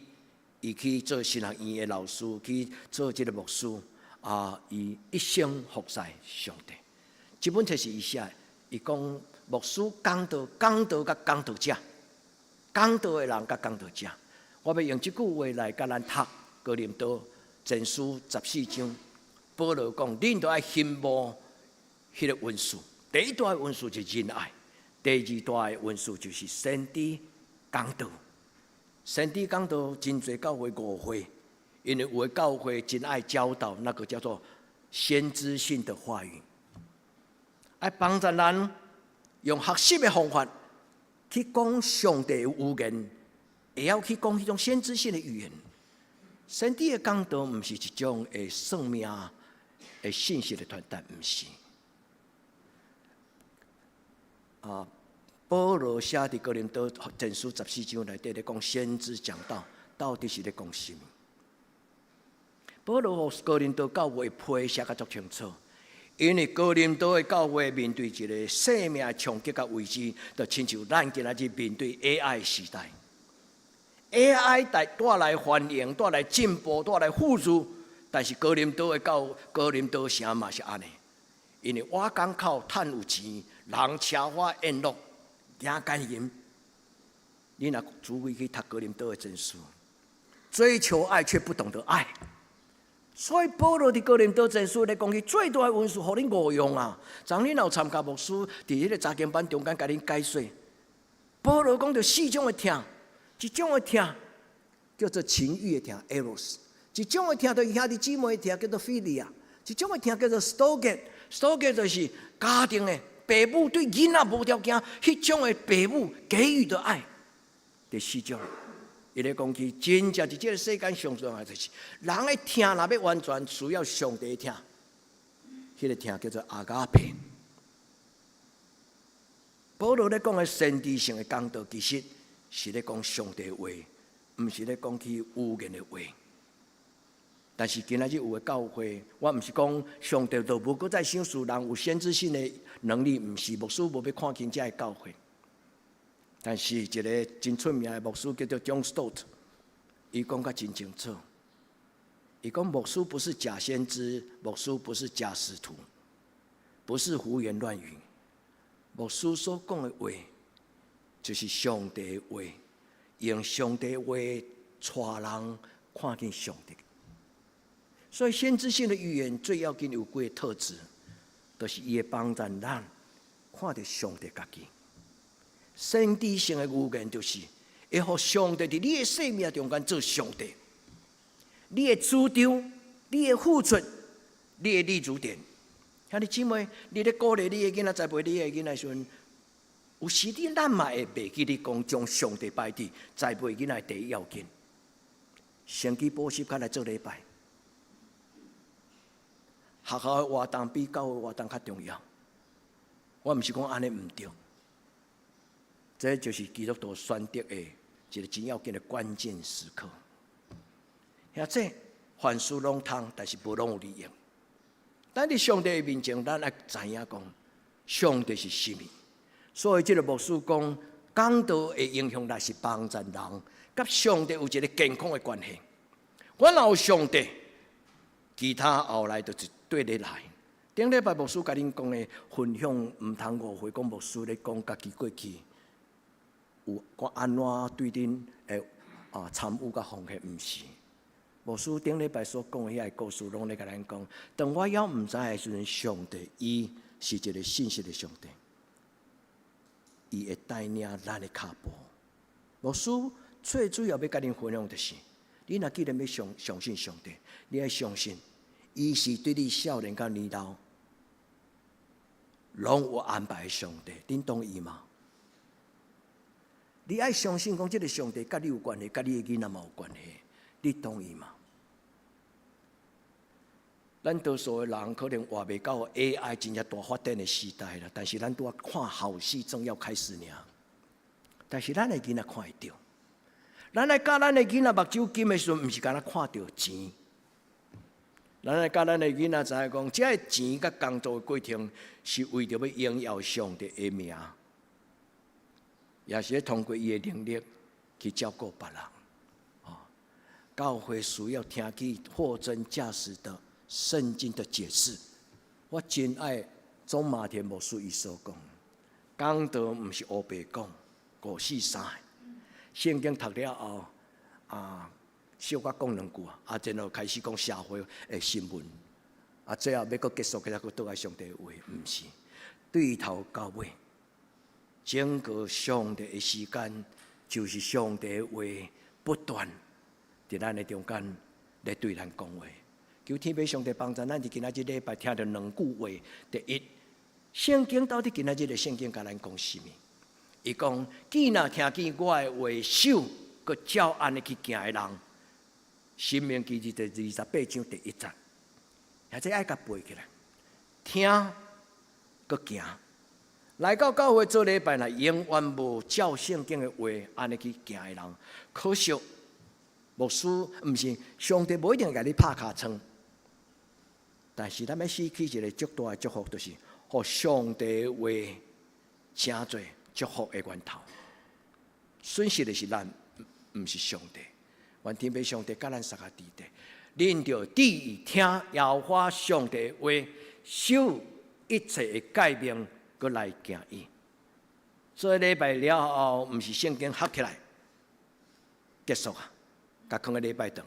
伊去做神學院的老師，去做這个牧師。啊！伊一生服侍上帝。這本冊是伊寫的，伊講牧師講道、講道佮講道者，講道的人佮講道者。我欲用這句話來共咱讀哥林多前書十四章。保羅講：恁著愛欣慕彼个恩賜。第一大的恩賜就是仁愛，第二大的恩賜就是先知講道。先知講道真濟教會誤會，因為有的教會真愛教導那個叫做先知性的話語，愛幫助咱用學習的方法去講上帝的預言，會曉去講彼種先知性的語言。先知的講道毋是一種會算命的信息的傳達，毋是。啊，保羅寫佇哥林多前書十四章內底咧講先知講道，到底是咧講啥物？保羅予哥林多教會批寫甲足清楚，因為哥林多的教會面對一個生命的衝擊佮危機，就親像咱今仔日面對 AI 時代。AI 帶來繁榮，帶來進步，帶來富足，但是哥林多的教哥林多城嘛是按呢，因為挖港口趁有錢，人奢華宴樂，行奸淫。你若注意去讀哥林多的前書，追求愛卻不懂得愛。所以保羅佇哥林多前書咧講起最大的恩賜，予恁誤用啊！昨恁若有參加牧師佇彼个查經班中間共恁解說，保羅講著四種的疼，一種的疼叫做情欲的疼（eros），一種的疼就是兄弟姊妹的疼，叫做 philia；一種的疼叫做 storge，storge 就是家庭的爸母對囡仔無條件，彼種的爸母給予的愛。第四種，伊咧講起真正佇這个世間上重要就是人的疼若欲完全需要上帝的疼，彼个疼叫做 agape。保羅咧講的先知性的講道，其實是咧講上帝話，毋是咧講起預言的話。但是今仔日有的教會，我毋是講上帝就無閣再賞賜人有先知性的能力，毋是牧師無欲看輕這个教會。但是一个真出名的牧師叫做 John Stott，伊講甲真清楚。伊講牧師不是假先知，牧師不是假使徒，不是胡言亂語。牧師所講的話，就是上帝的話，用上帝的話帶人看見上帝。所以先知性的預言最要緊有幾個特質，就是伊會幫助咱看著上帝家己。先知性的預言就是會予上帝佇你的生命中間做上帝，你的主張、你的付出、你的立足點。兄弟姊妹，你咧鼓勵你的囡仔栽培你的囡仔時陣，有時你咱嘛會袂記得講將上帝擺佇栽培囡仔第一要緊。先去補習，較來做禮拜。學校的活動比教會活動較重要。我毋是講按呢毋對，這就是基督徒選擇的一個真要緊的關鍵時刻。兄弟凡事攏通，但是無攏有利用。咱佇上帝的面前，咱愛知影講，上帝是啥物。所以這个牧師講，講道的影響力是幫助人，佮上帝有一个健康的關係。我若有上帝，其他後來就是綴咧來。頂禮拜牧師共恁講的分享，毋通誤會，講牧師咧講家己過去有我按怎對恁的參與佮奉獻，毋是。牧師頂禮拜所講的遐个故事，攏咧共咱講。當我猶毋知的時陣，上帝伊是一个信實的上帝，伊會帶領咱的跤步。牧師最主要欲共恁分享就是，你若既然欲相信上帝，你愛相信，伊是對你少年到年老，攏有安排的上帝，恁同意嗎？你愛相信講，這个上帝佮你有關係，佮你的囡仔嘛有關係，你同意嗎？咱多數的人可能活袂到 AI 真正大發展的時代啦，但是咱拄仔看好戲正要開始爾。但是咱的囡仔看會著，咱來教咱的囡仔目睭金的時陣，毋是干焦看著錢。咱來教咱的囡仔知影講，這个錢佮工作的過程是為著欲榮耀上帝的名，也是咧通過伊的能力去照顧別人。教會需要聽起貨真價實的聖經的解釋。我真愛鍾馬田牧師伊所講，講道毋是烏白講，五四三。聖經讀了後，啊，小可講兩句啊，然後開始講社會的新聞，啊，最後欲閣結束，起來閣倒來上帝話，毋是，對頭到尾，整個上帝的時間，就是上帝的話不斷佇咱的中間來對咱講話。求天父上帝幫助咱，佇今仔日禮拜聽著兩句話。第一，聖經到底今仔日的聖經共咱講啥物？伊講，既若聽見我的話，守，閣照按呢去行的人，申命記第28章第一節，或者愛共背起來，聽閣行。來到教會做禮拜，若永遠無照聖經的話按呢去行的人，可惜牧師毋是上帝，無一定共你拍尻瘡。但是咱欲失去一个足大的祝福，就是予上帝的話成做祝福的源頭。損失的是咱，毋是上帝。願天父上帝佮咱相佮佇咧，恁著注意聽耶和華上帝的話，守一切的誡命，閣來行伊。做禮拜了後，毋是聖經合起來結束啊，共囥佇禮拜堂，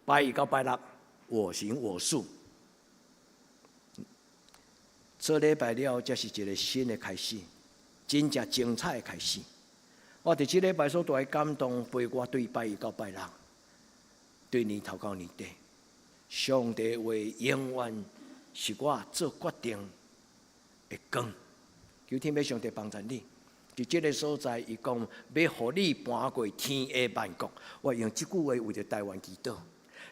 拜一到拜六，我行我素。做禮拜了，這是一個新的開始，真正精彩的開始。我佇這禮拜所大的感動，陪我對拜一到拜六，對年頭到年底，上帝話永遠是我做決定的光。求天父上帝幫助你，佇這个所在，伊講欲予你搬過天下萬國。我用這句話為著台灣祈禱。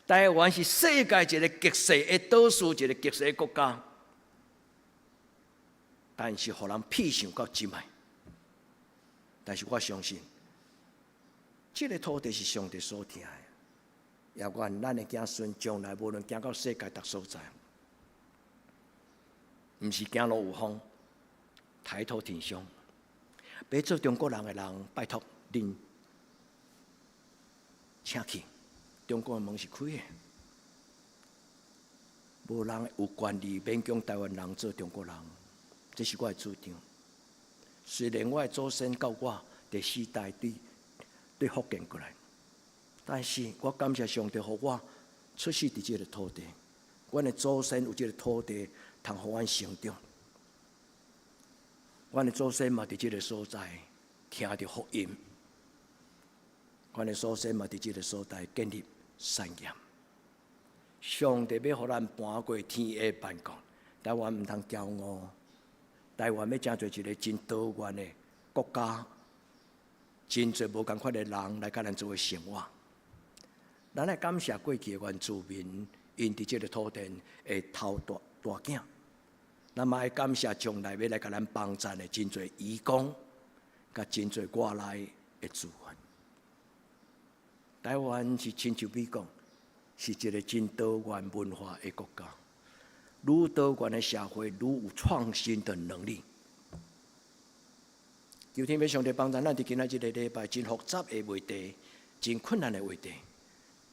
台灣是世界一个極細的島嶼，一个極細的國家，但是予人痞想到這擺。但是我相信，這个土地是上帝所疼的，也願咱的子孫將來無論行到世界逐所在，毋是行路有風，抬頭挺胸。欲做中國人的人，拜託恁，請去。中國的門是開的，無人有權利勉強台灣人做中國人，這是我的主張。雖然我的祖先到我第四代對福建過來，但是我感謝上帝，予我出世佇這个土地，阮的祖先有這个土地通予阮成長。阮的祖先嘛佇這个所在聽著福音，阮的祖先嘛佇這个所在建立產業。上帝欲予咱搬過天下萬國，台灣毋通驕傲，台灣欲成做一个真多元的國家，真濟無仝款的人來佮咱做伙生活。咱愛感謝過去的原住民，𪜶佇這个土地的頭大大囝。咱嘛愛感謝將來欲來共咱幫贊的真濟移工，佮真濟外來的資源。台灣是親像美國，是一个真多元文化的國家。愈多元的社會，愈有創新的能力。求天父上帝幫助咱，佇今仔這个禮拜真複雜的問題，真困難的問題，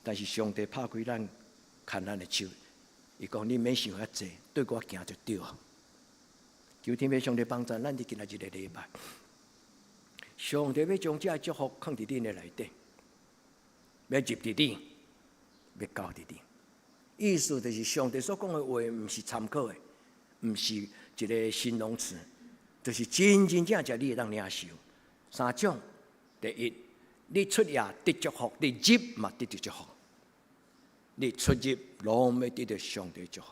但是上帝拍開咱牽咱的手，伊講你免想遐濟，對我行就對啊。求天父上帝幫助咱，佇今仔這个禮拜，上帝欲將這祝福囥佇恁的內底，欲入佇你，欲交佇你。意思就是上帝所講的話，毋是參考的，毋是一个形容詞，就是真真正正你會當領受。三種，第一，你出也得祝福，你入嘛得著祝福。你出入攏欲得著上帝祝福。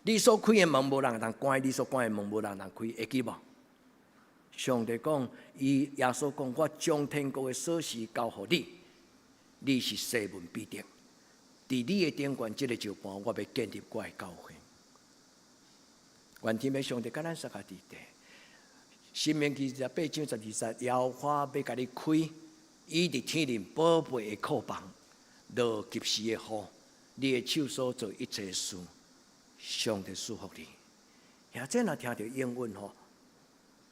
你所開的門無人會當關，你所關的門無人會當開，會記無？上帝講，伊耶穌講，我將天國的鎖匙交予你，你是西門彼得。佇你的頂懸這个石盤，我欲建立我的教會。願天父上帝佮咱相佮佇咧。申命記28章12節，耶和華欲共你開，伊佇天頂寶貝的庫房，落及時的雨，你的手所做一切事，上帝賜福你。兄弟若聽著應允吼，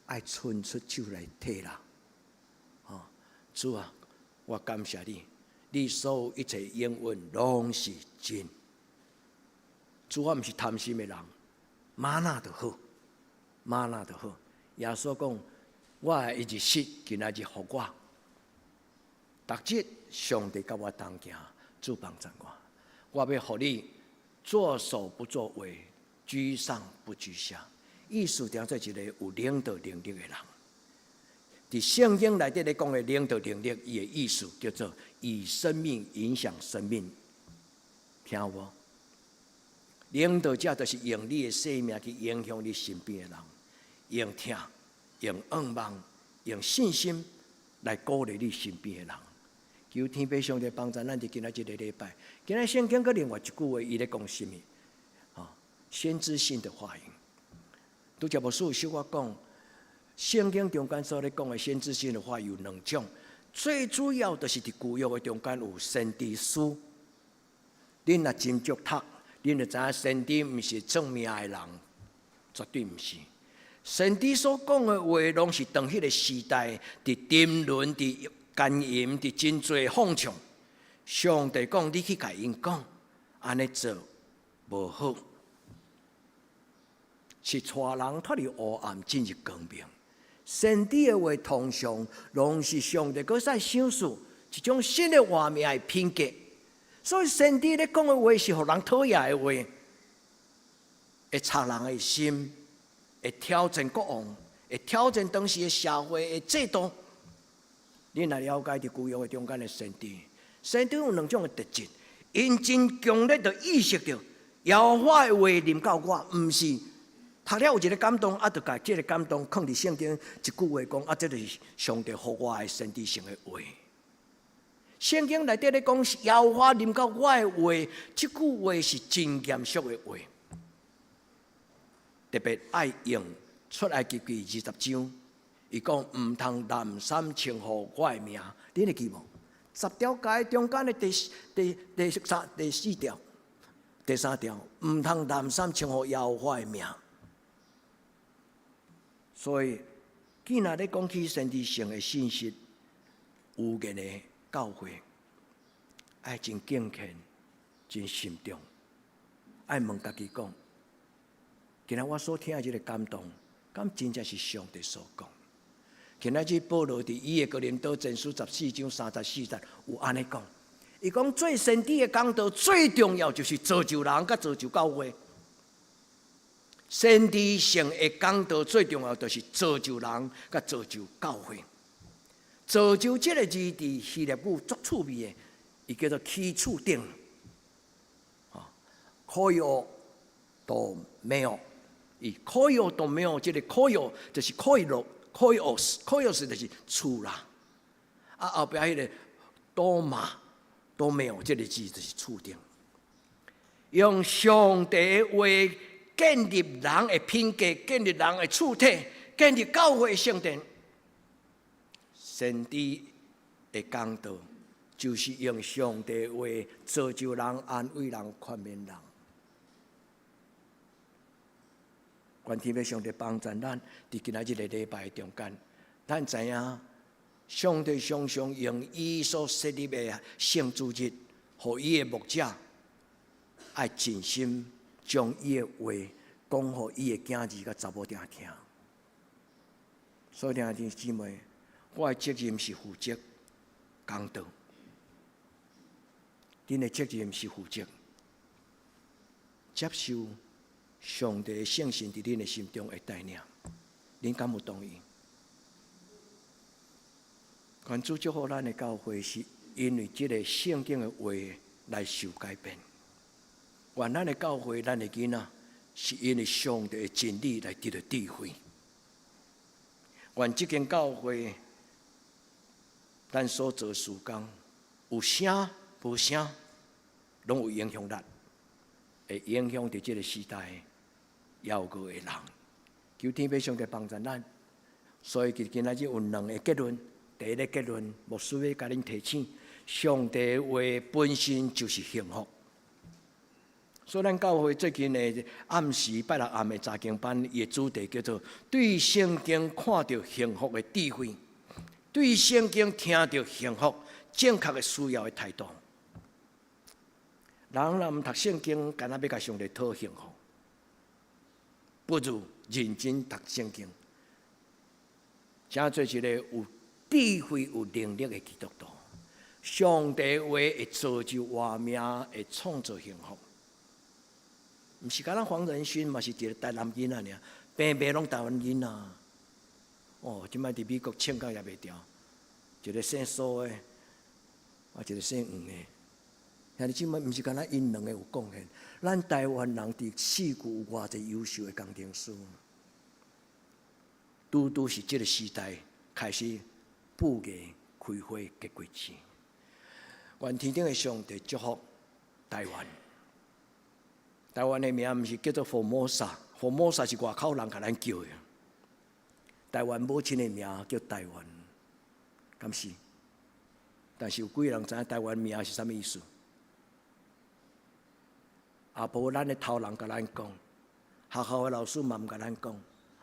愛伸出手來提啦。吼，主啊，我感謝你，你所有一切應允攏是真。主，我毋是貪心的人，嗎哪就好，嗎哪就好。耶穌講：我的日食今仔日予我，逐日上帝佮我同行，主幫助我。我欲予你作首不作尾，居上不居下。意思當做一个有領導能力的人。佇聖經內底咧講的領導能力，伊的意思叫做以生命影響生命。聽有無？領導者就是用你的生命去影響你身邊的人，用疼、用仰望、用信心來鼓勵你身邊的人。求天父上帝幫助咱佇今仔這个禮拜。今仔聖經閣另外一句話，伊咧講啥物？啊，先知性的話語。拄才牧師有小可講，聖經中間所咧講的先知性的話有兩種，最主要就是佇舊約的中間有先知書。恁若真足讀，恁就知影先知毋是算命的人，絕對毋是。先知所講的話，攏是當彼个時代佇沉淪、佇奸淫、佇真濟放縱。上帝講，你去共𪜶講，按呢做無好，是帶人脫離黑暗進入光明。先知的話通常攏是上帝閣再賞賜一種新的活命的品格。所以先知咧講的話是予人討厭的話，會插人的心，會挑戰國王，會挑戰當時的社會的制度。你若了解佇舊約的中間的先知，先知有兩種的特質，𪜶真強烈的意識著，耶和華的話臨到我，毋是讀了有一个感動，啊，就共這个感動囥佇聖經一句話講，啊，這就是上帝予我的先知性的話。聖經內底咧講，耶和華臨到我的話，這句話是真嚴肅的話，特別愛用出埃及記20章，伊講毋通濫三稱呼我的名，恁會記無？十條誡中間的第三、第四條、第三條，毋通濫三稱呼耶和華的名。所以，既然咧講起先知性的信息，預言的教會，愛真敬虔、真慎重，愛問家己講：今仔我所聽的這个感動，敢真正是上帝所講？今仔日保羅佇伊的哥林多前書14章34節有按呢講，伊講做先知的講道最重要就是造就人，佮造就教會。先知性的講道最重要就是造就人，佮造就教會。造就這个字佇希臘語足趣味的，伊叫做起厝頂，啊，οἰκοδομέω，伊οἰκοδομέω，這个οἰ 就是οἰκος，οἰκος，οἰκος 就是厝啦。啊，後壁彼个δόμα，δομέω，這个字就是厝頂。用上帝的話建立人的品格，建立人的厝體，建立教會聖殿。先知的講道，就是用上帝話造就人、安慰人、勸勉人。願天父上帝幫助咱，佇今仔日個禮拜中間，咱知影上帝常常用伊所設立的聖主日，予伊的牧者愛盡心將伊的話講予伊的囝兒佮查某囝聽。所以，兄弟姊妹，我的責任是負責講道，恁的責任是負責接受上帝的聖神佇恁的心中的帶領，恁敢有同意？願主祝福咱的教會，是因為這个聖經的話來受改變。願咱的教會，咱的囡仔，是因為上帝的真理來得著智慧。願這間教會，咱所做事工有聲無聲，攏有影響力，會影響佇這个時代猶閣的人。求天父上帝幫助咱。所以，今仔日有兩个結論。第一个結論，牧師欲共恁提醒：上帝的話本身就是幸福。所以，咱教會最近的暗時拜六暗的查經班，伊的主題叫做“對聖經看著幸福的智慧”，對聖經聽著幸福正確的需要的態度。人若毋讀聖經，敢若欲共上帝討幸福，不如認真讀聖經。成做一个有智慧、有能力的基督徒。上帝話會造就活命，會創造幸福。毋是干焦黃仁勳嘛是一个台南囡仔爾，平平攏台灣囡仔。哦，這擺佇美國穿甲也袂牢，一個姓蘇的，啊，一個姓黃的。兄弟姊妹，毋是干焦𪜶兩个有貢獻，咱台灣人佇世界有偌濟優秀的工程師，拄拄是這个時代開始布藝開花結果子。願天頂的上帝祝福台灣。台灣的名毋是叫做福摩薩，福摩薩是外口人共咱叫的。台灣母親的名叫台灣，敢是？但是有幾个人知影台灣名是啥物意思？啊，無咱的頭人共咱講，學校的老師嘛毋共咱講，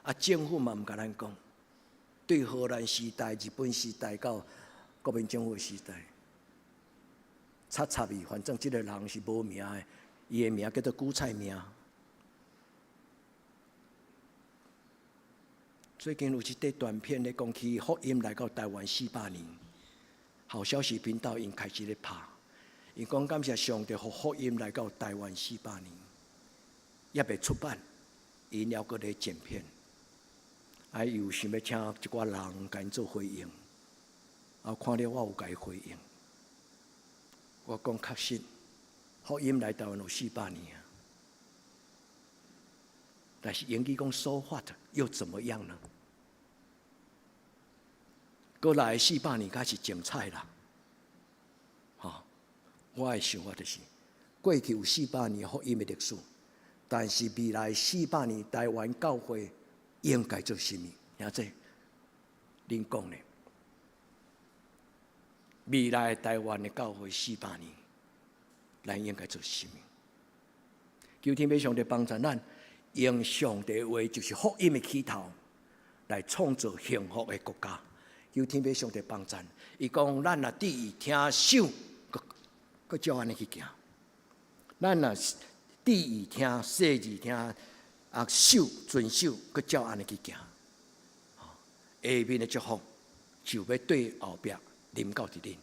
啊，政府嘛毋共咱講。對荷蘭時代、日本時代到國民政府的時代，插插伊，反正這个人是無名的，伊的名叫做古菜名。最近有一塊短片咧講起福音來到台灣400年，好消息頻道𪜶開始咧拍，𪜶講感謝上帝，予福音來到台灣四百年，猶未出版，𪜶猶閣咧剪片，啊，伊有想欲請一寡人共𪜶做回應，啊，看了我有共伊回應，我講確實，福音來台灣有四百年啊，但是英語講 so what 又怎麼樣呢？過來四百年敢是精彩啦，吼！我的想法就是，過去有四百年福音的歷史，但是未來四百年台灣教會應該做啥物？兄弟，恁講咧？未來台灣的教會四百年，咱應該做啥物？求天父上帝幫助咱，用上帝話就是福音的起頭，來創造幸福的國家。求天父上帝幫助，伊講咱若注意聽守，閣閣照按呢去行。咱若注意聽、細膩聽，啊守遵守，閣照按呢去行。下面的祝福就欲對後壁臨到佇恁，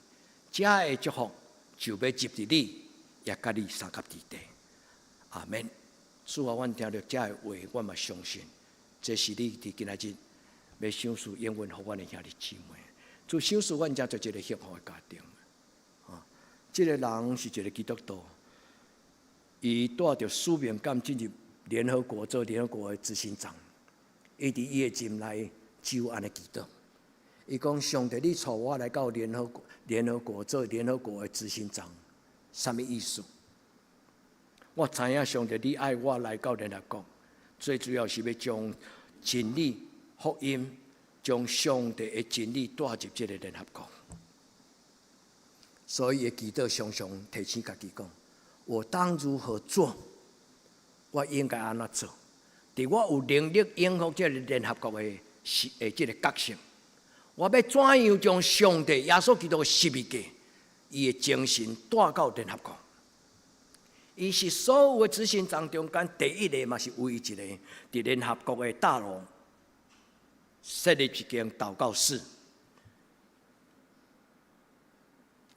遮的祝福就欲入佇你，也佮你相佮佇地。阿門。主啊，阮聽著遮的話，我嘛相信，這是你佇今仔日欲賞賜永遠予阮的兄弟姊妹。主賞賜阮遮做一个幸福的家庭。啊，這个人是一个基督徒，伊帶著使命感進入聯合國做聯合國的執行長。伊佇伊的任內就按呢祈禱。伊講：上帝，你帶我來到聯合國做聯合國的執行長，啥物意思？我知影上帝你愛我來到聯合國，最主要是欲將真理、福音，將上帝的真理帶入這个聯合國。所以，伊祈禱常常提醒家己講：我當如何做？我應該按怎做？佇我有能力影響這个聯合國的是的這个角色，我欲怎樣將上帝耶穌基督的十字架，伊的精神帶到聯合國？伊是所有的執行長中間第一个，嘛是唯一一个，佇聯合國的大樓設立一間禱告室。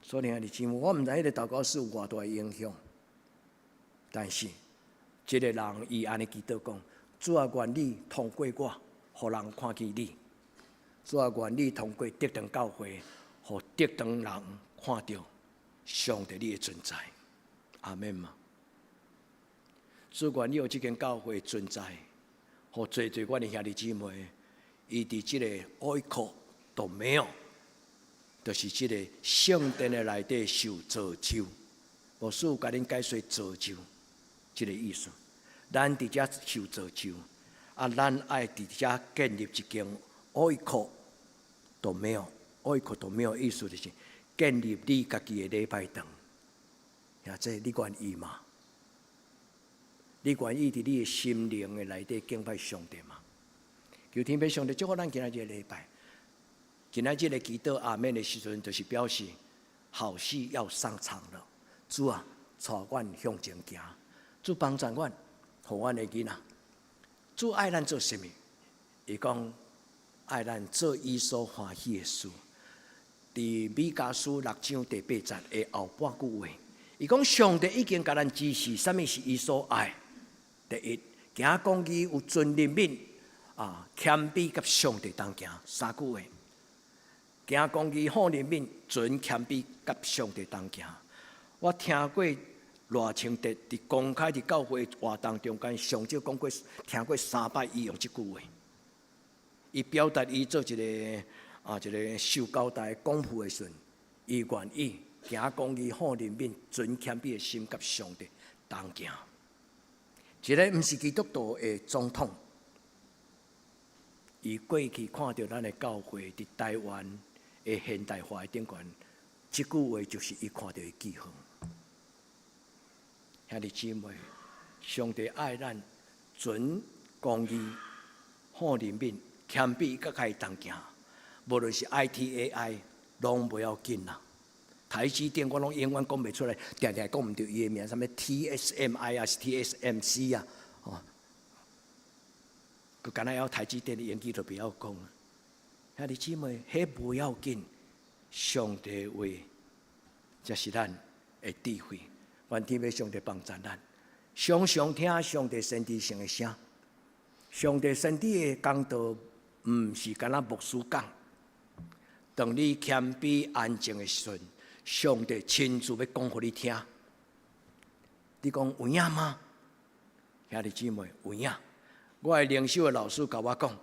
所以兄弟姊妹，我毋知彼个禱告室有偌大的影響，但是這个人伊按呢祈禱講：主啊，願你通過我，予人看見你；主啊，願你通過德堂教會，予德堂人看著上帝你的存在。阿們嗎？主願你予這間教會存在，予濟濟阮的兄弟姊妹，伊佇這个愛國都沒有，就是這个聖殿的內底受造就。牧師有共恁解說造就這个意思。咱佇遮受造就，啊，咱愛佇遮建立一間愛國都沒有，愛國都沒有意思就是建立你家己的禮拜堂。兄弟你願意嗎？你願意佇你的心靈的內底敬拜上帝嗎？求天父上帝祝福咱今仔日禮拜，今仔日的祈禱阿們的時陣，就是表示好戲要上場了。主啊，帶阮向前行，主幫助阮，予阮的囡仔。主愛咱做啥物？伊講愛咱做伊所歡喜的事。佇彌迦書六章第八節的後半句話，伊講上帝已經共咱指示，啥物是伊所愛。第一，行公義有存憐憫啊，謙卑佮上帝同行，三句話。行公義、好憐憫、存謙卑佮上帝同行。我聽過賴清德佇公開佇教會活動中間，上少講過聽過三擺，伊用這句話。伊表達伊做一个啊，一个受交代講父的時陣，伊願意行公義、好憐憫、存謙卑的心，佮上帝同行。一个毋是基督徒的總統，伊過去看著咱的教會佇台灣的現代化的頂懸，這句話就是伊看著的記號。兄弟姊妹，上帝愛咱存公義、好憐憫、謙卑，佮伊同行。無論是 IT、AI，攏無要緊啦。台積電我攏永遠講袂出來，定定講毋著伊的名，啥物 TSMI 啊，是 TSMC 啊，哦，閣敢若曉台積電的英語就袂曉講。兄弟姊妹，彼無要緊，上帝話才是咱的智慧。願天父上帝幫助咱，常常聽上帝先知性的聲。上帝先知的講道，毋是干焦牧師講。當你謙卑安靜的時陣，上帝親自欲講予你聽。你講有影嗎？兄弟姊妹，有影。我的靈修的老師共我講，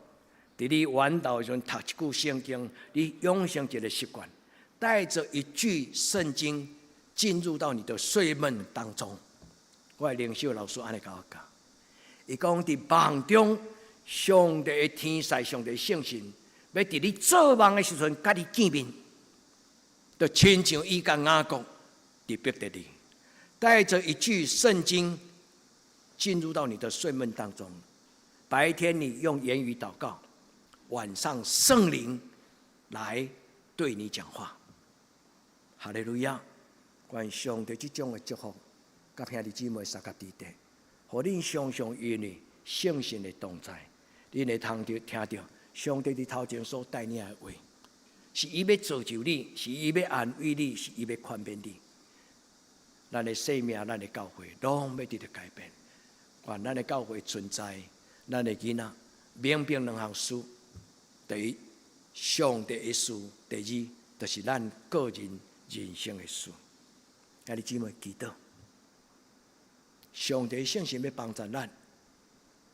佇你晚禱的時陣讀一句聖經，你養成一个習慣，帶著一句聖經進入到你的睡夢當中。我的靈修老師按呢共我教，伊講佇夢中，上帝的天使、上帝聖神，欲佇你做夢的時陣，佮你見面，就親像伊佮雅各佇伯特利，帶著一句聖經進入到你的睡夢當中。白天你用言語禱告，晚上聖靈來對你講話。哈利路亞！願上帝這種的祝福，佮兄弟姊妹相佮佇底，予恁常常因為聖神的同在，恁會通著聽著上帝佇頭前所帶領的話，是伊欲造就你，是伊欲安慰你，是伊欲寬免你。咱的生命，咱的教會，攏欲得著改變。願咱的教會存在，咱的囡仔明白兩項事：第一，上帝的事；第二，就是咱個人人生的事。兄弟姊妹祈禱，上帝聖神欲幫助咱，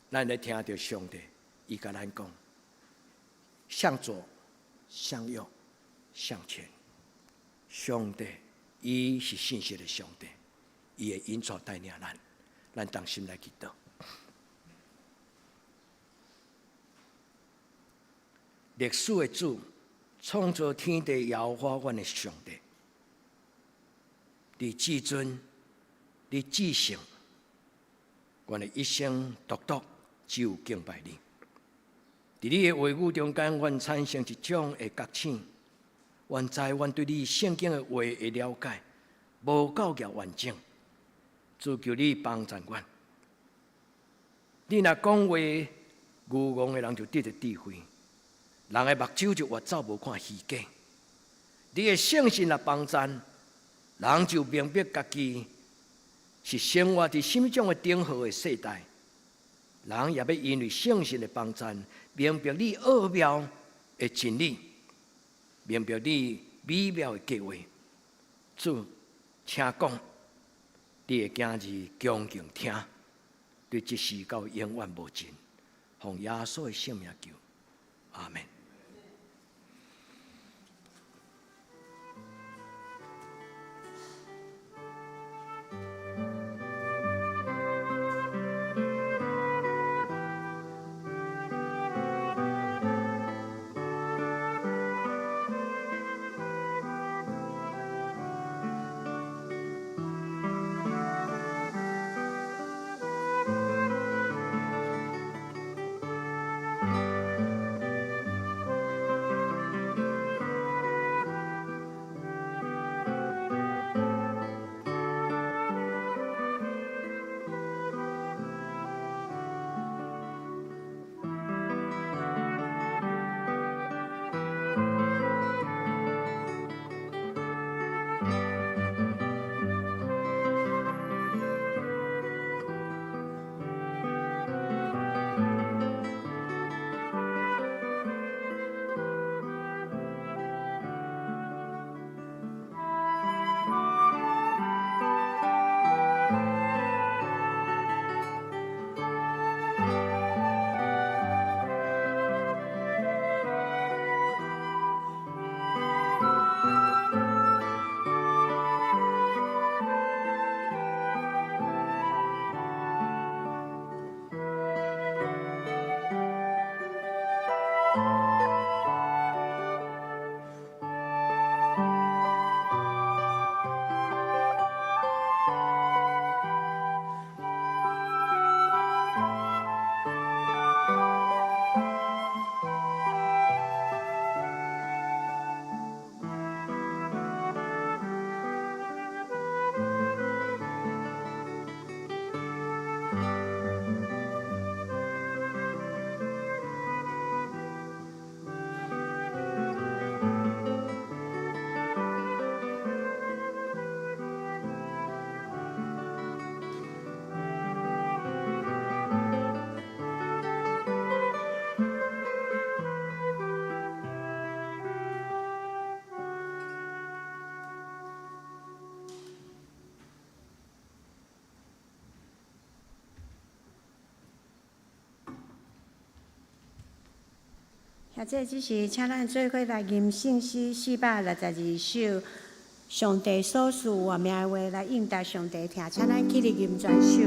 咱來聽著上帝，伊共咱講：向左、向右、向前。上帝，伊是信實的上帝，伊會引導帶領咱，咱同心來祈禱。歷史的主，創造天地耶和華阮的上帝，你至尊，你至聖，阮的一生獨獨只有敬拜你。佇你的話語中間，阮產生一種的覺醒。阮知阮對你聖經的話的了解無夠額完整，主求你幫助阮。你若講話，愚戇的人就得著智慧，人的目睭就越走無看虛假。你的聖神若幫贊，人就明白家己是生活佇啥物種的頂好的世代。人也欲因為聖神的幫贊，明白你奧妙的真理，明白你美妙的計劃。主，請講，你的囝兒恭敬聽，對這時到永遠無盡，奉耶穌的聖名求，阿門。兄弟只是請咱做伙來吟聖詩462首，上帝所賜活命的話來應答上帝聽，請咱起立吟全首。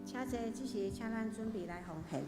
請坐，這時請咱準備來奉獻。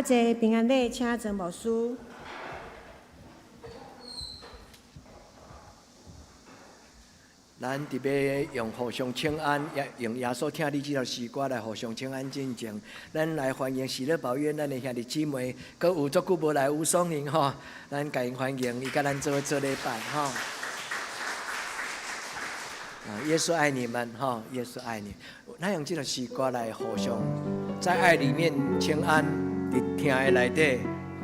請坐，平安禮，請曾牧師。咱伫欲用互相請安，也用耶穌疼你這首詩歌來互相請安進前，咱來歡迎喜樂寶院咱的兄弟姊妹，閣有足久無來吳松寧吼，咱共𪜶歡迎，伊佮咱做伙做禮拜吼。啊，耶穌愛你們吼，耶穌愛你。咱用這首詩歌來互相在愛裡面請安，佇疼的內底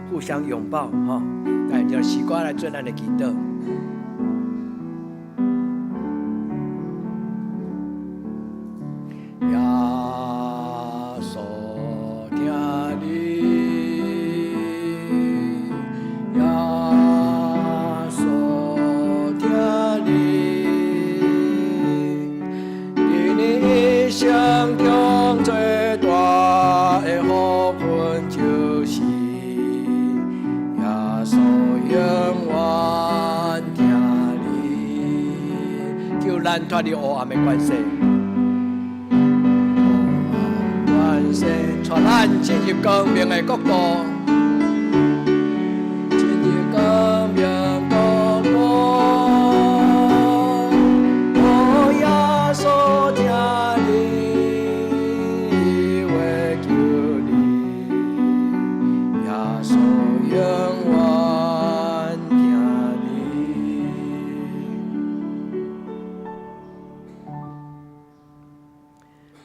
互相擁抱吼，來用詩歌來做咱的祈禱。耶穌疼你，耶穌疼你，佇你一生中最大的福分就是耶穌永遠疼你，求咱脫離黑暗的權勢。帶咱進入光明的國度，進入光明國度。哦，耶穌疼你，伊會救你，耶穌永遠疼你。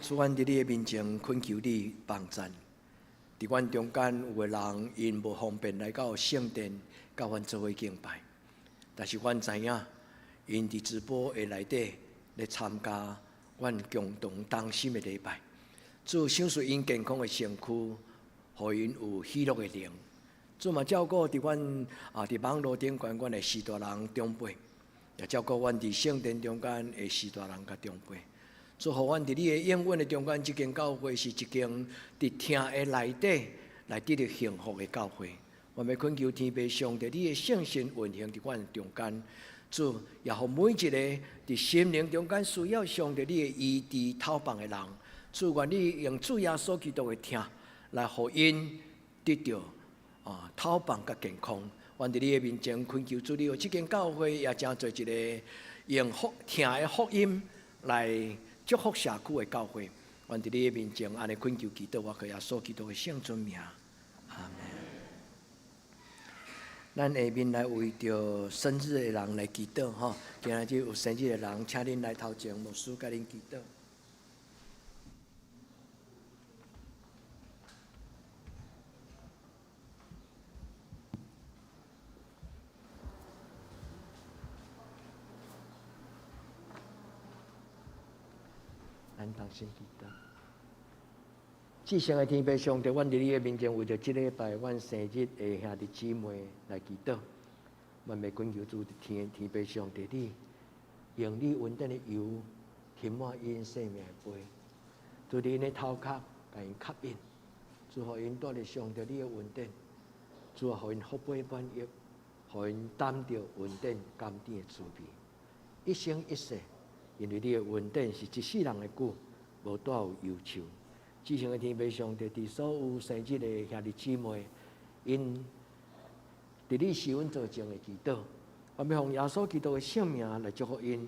主，阮佇你的面前懇求你幫贊。佇阮中間有的人，𪜶無方便來到聖殿，佮阮做伙敬拜。但是阮知影，𪜶佇直播的內底咧參加阮共同同心的禮拜。主賞賜𪜶健康的身軀，予𪜶有喜樂的靈。主嘛照顧佇阮啊，佇網路頂懸阮的序大人長輩，也照顧阮佇聖殿中間的序大人佮長輩。祝予阮佇你的應允的中間，這間教會是一間佇疼的內底來得著幸福的教會。我欲懇求天父上帝，你的聖神運行佇阮中間，主也予每一個佇心靈中間需要上帝你的醫治透放的人，主願你用主耶穌基督的疼來予𪜶得著啊透放佮健康。阮佇你的面前懇求主，你予這間教會也成做一個用福疼的福音來祝福社區的教會。阮佇你的面前按呢懇求祈禱，我靠耶穌基督的聖尊名，阿門。咱下面來為著生日的人來祈禱吼，今仔日有生日的人，請恁來頭前，牧師共恁祈禱。咱同心祈禱。至聖的天父上帝，阮佇你的面前為著這禮拜阮生日的兄弟姊妹來祈禱。阮欲懇求主天天父上帝，你用你恩典的油塗抹𪜶生命的杯，就佇𪜶的頭殼共𪜶吸引，主予𪜶帶著上帝你的恩典，主予𪜶福杯滿溢，予𪜶擔著恩典甘甜的滋味，一生一世。因為你的恩典是一世人的久，無帶有憂愁。至聖的天父上帝，佇所有生日的兄弟姊妹，𪜶佇你時阮做證的祈禱，我欲奉耶穌基督的聖名來祝福𪜶，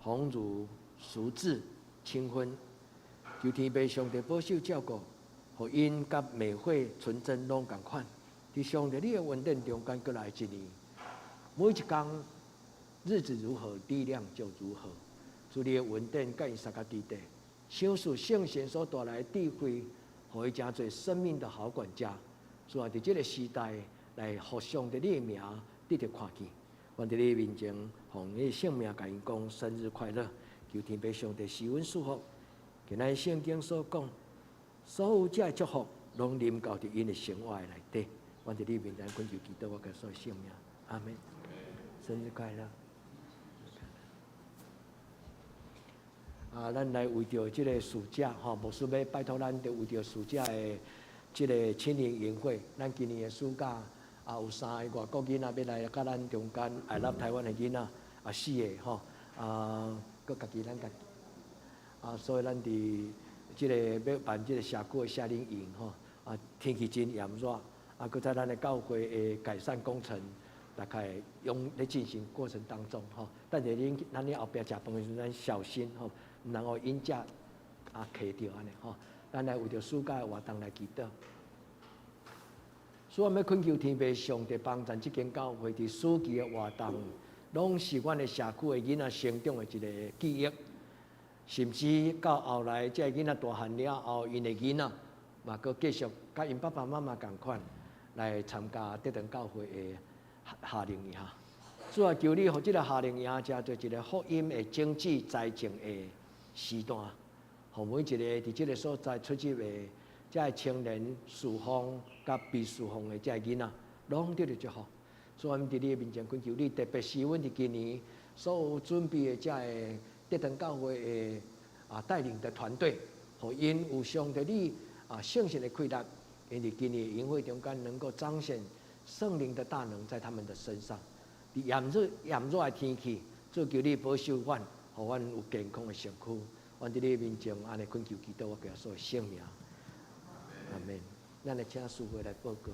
鴻儒、淑智、清芬，求天父上帝保守照顧，予𪜶佮美惠、純真攏仝款。佇上帝你的恩典中間，閣來一年，每一工日子如何，力量就如何。主你的恩典佮𪜶相佮佇底，賞賜聖神所帶來的智慧，予伊成做生命的好管家。主啊，佇這個時代來予上帝你的名得著看見。阮佇你的面前，奉你的聖名共𪜶講生日快樂，求天父上帝賜阮祝福。今仔聖經所講，所有這祝福，攏臨到佇𪜶的生活內底。阮佇你面前懇求祈禱，我耶穌聖名，阿門。生日快樂！啊，咱來為著這個暑假吼，牧師欲拜託咱，著為著暑假的這個青年營會，咱今年的暑假啊，有三个外國囡仔欲來佮咱中間愛來台灣的囡仔啊，四个吼啊，閣家己咱家己啊，所以咱佇這個欲辦這個社區的夏令營吼啊，天氣真炎熱，啊，閣在咱的教會的改善工程，大概用咧進行過程當中吼。等下恁咱咧後壁食飯的時陣，咱小心吼，毋通予𪜶食啊囥著按呢吼。咱來為著暑假的活動來祈禱。所以，我欲懇求天父上帝幫贊這間教會佇暑期的活動，攏是阮的社區的囡仔成長的一個記憶，甚至到後來，這个囡仔大漢了後，𪜶的囡仔嘛，閣繼續佮𪜶爸爸媽媽仝款來參加德堂教會的夏令營。主啊，求你予這個夏令營成做一個福音的種子栽種的時段，予每一個佇這個所在出入的這个青年事奉佮被事奉的這个囡仔，攏得著祝福。所以，阮佇你的面前懇求你，特別是阮佇今年所有準備的這个德堂教會的啊帶領的團隊，予𪜶有上帝你啊聖神的氣力，𪜶佇今年營會中間能夠彰顯聖靈的大能在他們的身上。佇炎熱炎熱的天氣，主求你保守阮，予阮有健康的身軀。阮佇你的面前按呢懇求祈禱，我耶穌的聖名。阿門。咱來請司會來報告。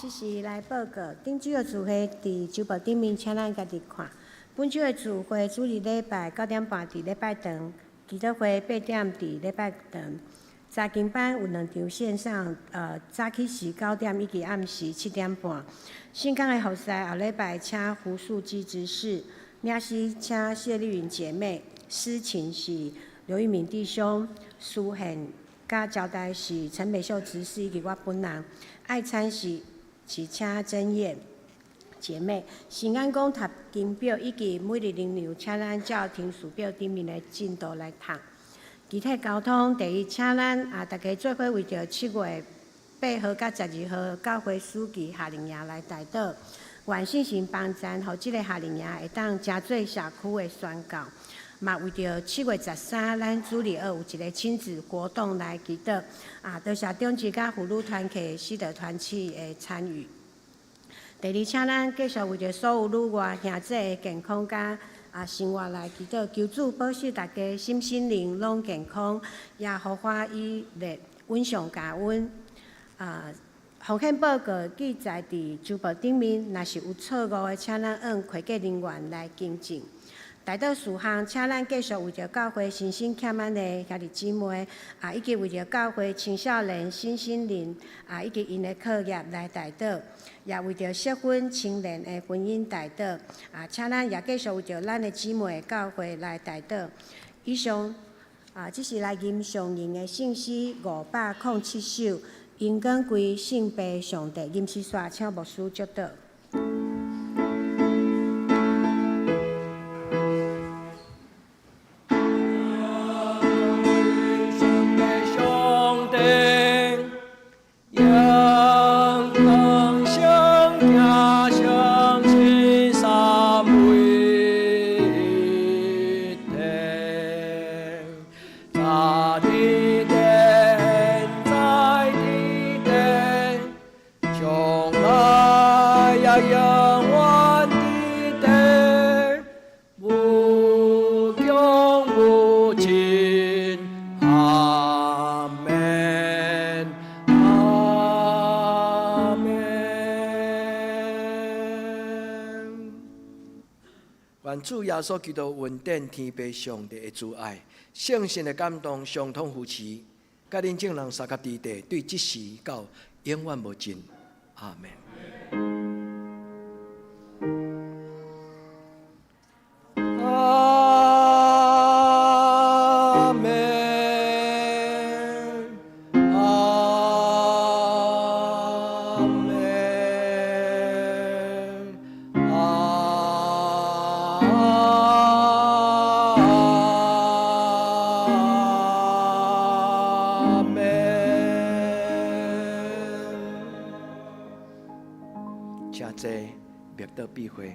這是來報告，頂週的聚會佇周報頂面，請咱家己看。本週的聚會主日禮拜9點半佇禮拜堂，祈禱會8點佇禮拜堂。查經班有兩場線上，早起時9點以及暗時7點半。新港的服侍後禮拜請胡素姬執事，領詩請謝麗雲姐妹，司琴是劉玉敏弟兄，司獻佮招待是陳美秀執事以及我本人。愛餐是請曾燕姐妹。新安宮讀經表以及每日靈糧，請咱照停時表頂面的進度來讀。具體交通，第一，請咱啊，大家做伙為著7月8號佮12號教會暑期夏令營來代禱，願聖神幫贊，予這个夏令營會當成做社區的宣告。嘛，為著7月13，咱主日學有一個親子活動來祈禱。啊，多謝長執佮婦女團契、師德團契的參與。第二，請咱繼續為著所有旅外兄弟的健康佮啊生活來祈禱，求主保守大家身心靈攏健康，耶和華以勒穩上加穩。啊，奉獻報告記載佇周報頂面，若是有錯誤的，請咱按會計人員來更正。代禱事項，請咱繼續為著教會身心欠滿的兄弟姊妹，啊，以及為著教會青少年身心靈，啊，以及𪜶的課業來代禱，也為著適婚青年的婚姻代禱，啊，請咱也繼續為著咱的姊妹教會來代禱。以上，啊，這是來吟誦人的聖詩507首，榮光歸聖父上帝。吟詩煞，請牧師祝禱。願主耶穌基督恩典、天父上帝的慈愛、聖神的感動、相通扶持，佮恁眾人相佮佇地，對這時到永遠無盡。阿門。阿門。阿門。阿門。請坐，默禱閉會。